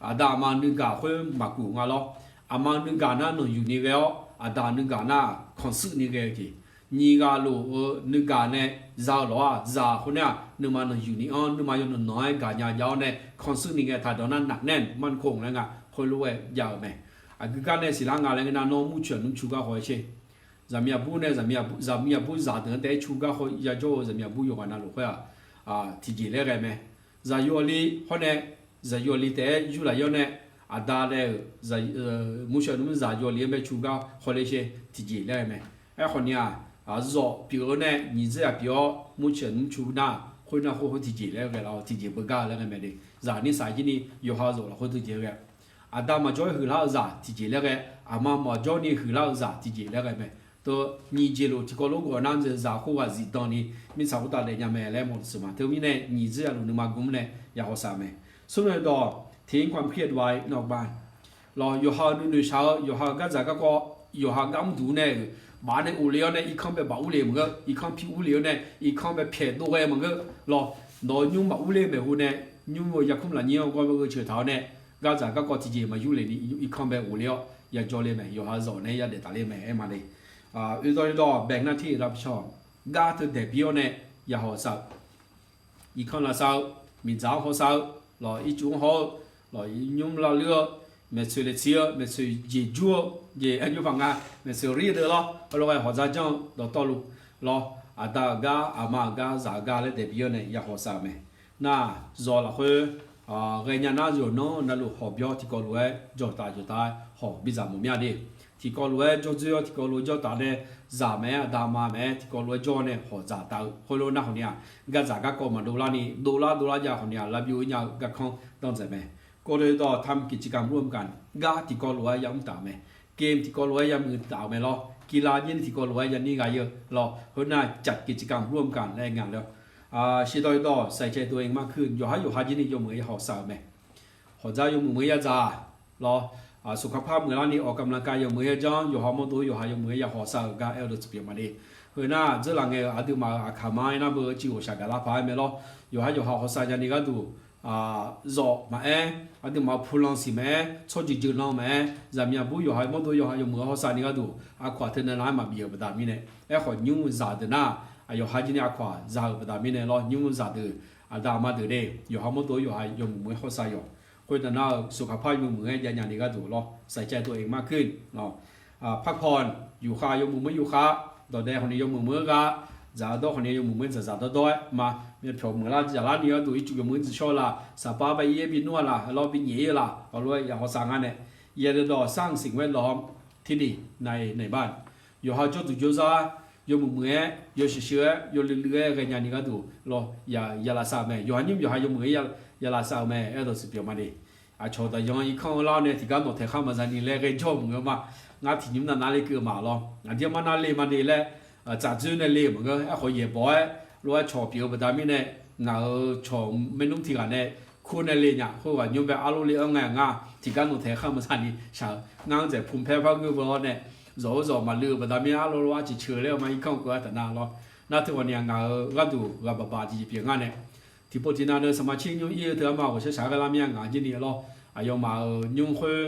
aqda aqma nuigaq khoer maqkuf nga lawr. Aqma nuigaq nar nanqyuq ni ghae-awr, aqda nuigaq nar khanqsuir ni ghae-eu jeq. Nyiq ghaq luf-eu nuigaq nae za-eu lawq-aq, zaq khoer nar-aq nuima nanqyuq ni anr, nuima yawnanq nanq-aer gaqnya jav-awr nae khanqsuir ni ghae taqdawq nar naq nae manq khof laer nga khoerlof-aer jav-euq mae. Aqgeu gar nae siqlar nga laer ngeur nar nawr murcoeq nmr cu gar haw-aer sher. Zaqmiq aqbur nae zaqmiq aqbur zaqdeuq-anr taef-aer cu gar haw yajawr-eu zaqmiq aqbur yawqghaq navluf khoer-aq, tiqjeq laer ghae mae. Zaqyo aqli hawr nae, zaqyo aqli taef-aer yurlaf-ir-awr nae, aqda nae-euq murcoeq nmr zaqyo aqli-anr bae cu gar hawler sher tiqjeq laer ghae mae. Aerkhawf ni-aq, zawq pyeuf-eu nae nyiq dzer-aq pyeuf-awr murcoeq nmr cu nar, khoernar khoer khoer tiqjeq laer ghae laf-awr tiqjeq beugar-eu laer ghae mae de. Zaq nir saq jir ni yawqha zawq lafkhoer tiqjeq ghae. Aqda maqjawr-aer huiqlar-eu zaq tiqjeq laer ghae, aqma maqjawr ni huiqlar-eu zaq tiqjeq laer ghae mae. Teu nyiq jeq luf tiqkawv lof gawq nar zaq khoerghaq zifdan ni mirtsaq khoertav daefnya mae laer mawq-eu siq ma. Teumirnae nyiq dzer aqluf nuima gmr nae ya hawsav mae. Smr nae dawq tiq-ir ความเครียดไว้นอกบ้าน lawq. Yawqha-euq nuinoeq shaq-eu, yawqha-euq gardzaq garkawv, yawqha gar mrduq nae-euq baf nae of le-awr nae irkanr bae baf urle maqngeur, irkanr pi urle-awr nae irkanr bae pyaeq dov ghae maqngeur lawq. Nawq-eu nymr maqurler maeqhu nae, nymr-eu yarkmr lafnyir-anr gawr-eu gheuteuq taq-awr nae, gardzaq garkawv tiqjeq maqyur le ni irkanr bae of le-awr yajawr le mae. Yawqha zawq nae yadaef taf le mae aer ma le. Oeqdawq oeqdawq แบ่งหน้าที่รับผิดชอบ gar teu daeq bir-awr nae ya hawsav-eu, irkanr lavsav-eu, miqdzaq-anr hawsav-eu, lawq ircuf-anr haw-eu, lawq nymr lavluir-eu, maeqtsoeq laeqtsi-eu, maeqtsoeq jeq jur-eu jeq aer jur paq nga, maeqtsoeq rir deuv lawr, heulof ghae hawq dzar janr-eu dawqtawvluf lawr. aqda-euq gar, aqma-euq gar, zaq-euq gar laer daeq bi-awr nae ya hawsav-euq mae. Nar, zawq lafkhoer ghaenya nar, yawqnan navluf hawq byawr tiqkawv lof-aer jawr taf jawr taf-aer hawq bidzaq mawf mir-a de. Tiqkawv lof-aer jawr dzoer-awr tiqkawv lof jawr taf nae, zaq maeq-aer aqda aqma maeq-aer tiqkawv lof-aer jawr nae hawq dzaq taf-eu khoerlof nar khawf ni-aq, gardzaq garkawv maqdov larni dovlar dovlar jav khawf ni-aq, lavbyov-ir nya-eu garkanr danr dzaeq mae. กรณีต่อ ทำกิจกรรมร่วมกัน gar tiqkawv lof-aer yamr taf-euq mae. Game tiqkawv lof-aer yamuiq taf-euq mae lawr. กีฬา jir ni tiqkawv lof-aer yaner ghaq-ir-eu lawr. Khoernar จัดกิจกรรมร่วมกัน laer ngaq le. ชีวิตต่อชีวิต ใส่ใจตัวเองมากขึ้น yawqhar yawqha jir ni yawmuiq-aer ya hawsav-euq mae. Hawqdzaq yawmuiq muiq-aer ya dzaq lawr. สุขภาพ muiqlarni ออกกำลังกาย yawmuiq-aer ya janr, yawqha mawrdo yawqha yawmuiq-aer ya hawsav-euq gar aer-eu dawq tsuif pyeuf ma de. Khoernar dzeurlaf ngae-euq aqduimaf-euq aqkaq ma-aer nar beu civ ghawqshaq gaqlar paq-aer mae lawr. Yawqhar yawqha hawsav nyani gharduq, zawf maqaer, aqduimaf-euq pulan siq maqaer, tsawrjeuq jeuq lan maqaer, zaqmiq aqbur yawqha mawrdo yawqha yawmuiq-aer hawsav ni gharduq, aqkawq-aq teunav nav-aer maqbif-euq baqda mirnae, aerkhawf nymr zaq deuq nar, aqyawf ha jir ni aqkawq-aq zaq-euq baqda mirnae lawr, nymr zaq deuq, aqda aqma deuq de, yawqha mawrdo yawqha yawmuiq muiq-aer hawsav yawq. Khoertav nar-eu สุขภาพ yawmuiq muiq-aer jav nya ni gharduq lawr, ใส่ใจตัวเองมากขึ้น lawr. พักผ่อน yufkhav yawmuiq muiq-aer yufkhav, dawqdae khawf ni yawmuiq muiq-aer gha, dzaq-eu dawr khawf ni yawmuiq muiq-aer dzaqdzaq dawrdawr-aer ma, myavpyawq muiqlar dzaqlar ni gharduq ircuf yawmuiq-aer dzuiqshawr laf, saqpar bav-ir-aer binmr-a laf, lawr binyaef-ir-eu laf, hawlof-aer ya hawsav ngar nae, อย่าเดินดอดสร้างสิ่งแวดล้อมที่ดีในในบ้าน yawqha jawrduq jawrzar yawmuiq muiq-aer yawshuif shuif-aer yawluiv luiv-aer ghaenya ni gharduq lawr, ya lavsav-euq mae. Yawqha nymr yawqha yawmuiq-aer ya lavsav-euq mae aer-eu dawq tsuif pyeuf ma de. Aqcawq daqyan irkanr-eu lar-awr nae tiqgar nawqtaeq khar maqza ni laer ghaejawr-eu muiq-eu ma. Ngar tiqnymr nav navle keuv-eu ma lawr, aqdir mar navle ma de laer, tsaf dzoer nae le-euq maqngeur. Aerkhawf yaeqbawq-aer lof-aer cawq pyeuf-eu baqda mirnae, ngaq-euq cawq maernmr tiq ghaq nae kur nae le nya. Khoerghaq nymr bae arlawr le-anr ngae ngar tiqgar nawqtaeq khar maqza ni shaq-eu ngar-anr dzaeq pumq paer par ghoer beu-awr nae, zawq-eu zawq maqluiv-eu baqda mirnae arlawr lof-aer ciqceuq laer-eu ma irkanr-eu keuv-a taf nar lawr. Nar teughaq ni-aq ngaq-euq gharduq ghaq baq baq jeq jeq pyeuf ngar nae, tiqpov tiqnav deuq saqmaq cir nymr ir-eu teu-aer ma ghawqshaq shaq-aer ghae lar mir-a ngaq jir ni lawr. Aqyawfmaf-euq nymr khoer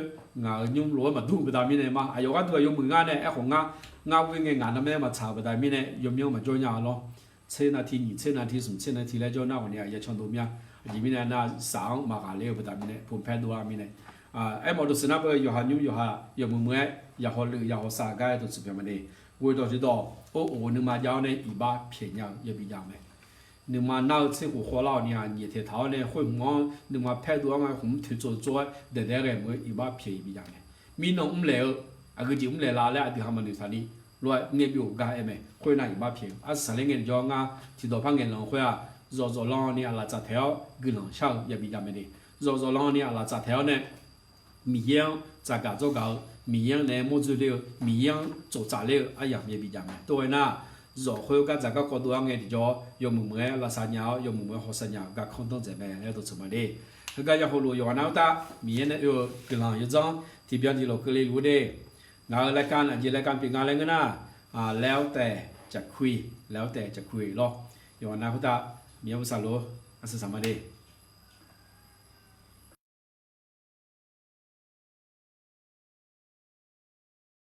ngaq-euq nymr lof-aer maqdur-eu baqda mirnae ma. Aqyawf gharduq aqyawf muiq ngar nae aerkhawf ngar, ngar ghoer ngae ngaq narmaer maqtsaq-euq baqda mirnae yawmyanr maqjawr nya-a lawr. Tser nav ti nyiq tser nav ti smq tser nav ti laer jawr nar ghawq ni-aq ya can dov mir-a. Aqjeq mirnae nar saf-anr maqghaq ler-eu baqda mirnae pumq paer dov-a mirnae, aermawf dawqsiq nar beu yawqha nymr yawqha yawmuiq muiq-aer ya hawluiv ya hawsav gar-aer dawq tsuif pyeuf ma de. Ghoe dawq jeq dawq or of-eu nuima jav-awr nae iqbax pyaeq nya-eu yabi jav mae. Nuima nar-eu tser khof khawvlar-awq ni-aq nyaeftaeq taq-awr nae khoer hmq-anr nuima paer dov-aer nga khmq mr toeqtsov tsov-aer daeqdaeq-aer ghae meuq-eu iqbax pyaeq yabi jav mae. Mirnan mrlaeq-eu aqgeu jeq mrlaeq la laer aqdui ha maqnoeq taqni lof-aer ngae byov gar aer mae. Khoernav iqbax pyaeq-eu arsaq saqler ngae jawr ngar tiqdawq par ngaeqlanq khoer-aq, zawqzawq lan ni aqlaf tsaf taeq-awr guiqlanq shar-eu yabi jav mae de. Zawqzawq lan ni aqlaf tsaf taeq-awr nae Miqyaer-anr tsafgaq dzawrgaq-eu, Miqyaer-anr naeq-aer mawrdzoer ler-eu, Miqyaer-anr tsoftsaf ler-eu aryamq yabi jav mae. Tov-aer nar, zawq khoer gardzaq garkawv dov-aer ngae tiqjawr yawmuiq muiq-aer lavsav nya-awr yawmuiq muiq-aer hawsav nya-eu garkanr danr dzaeq mae laer dawq tsoeq ma de. Heugar ya hawlof yawqghaq nar khoertav Miqyaer nae oe-eu guiqlanq yawdzanr tiqbyan diqlawq keuvle luf-eu de. Ngaq-euq รายการ aqjeq รายการ pyeuf nga laer ngeur nar, แล้วแต่จะคุย แล้วแต่จะคุย lawr. Yawqghaq nar khoertav Miqyaer bosav lof-aer arsaq saq ma de.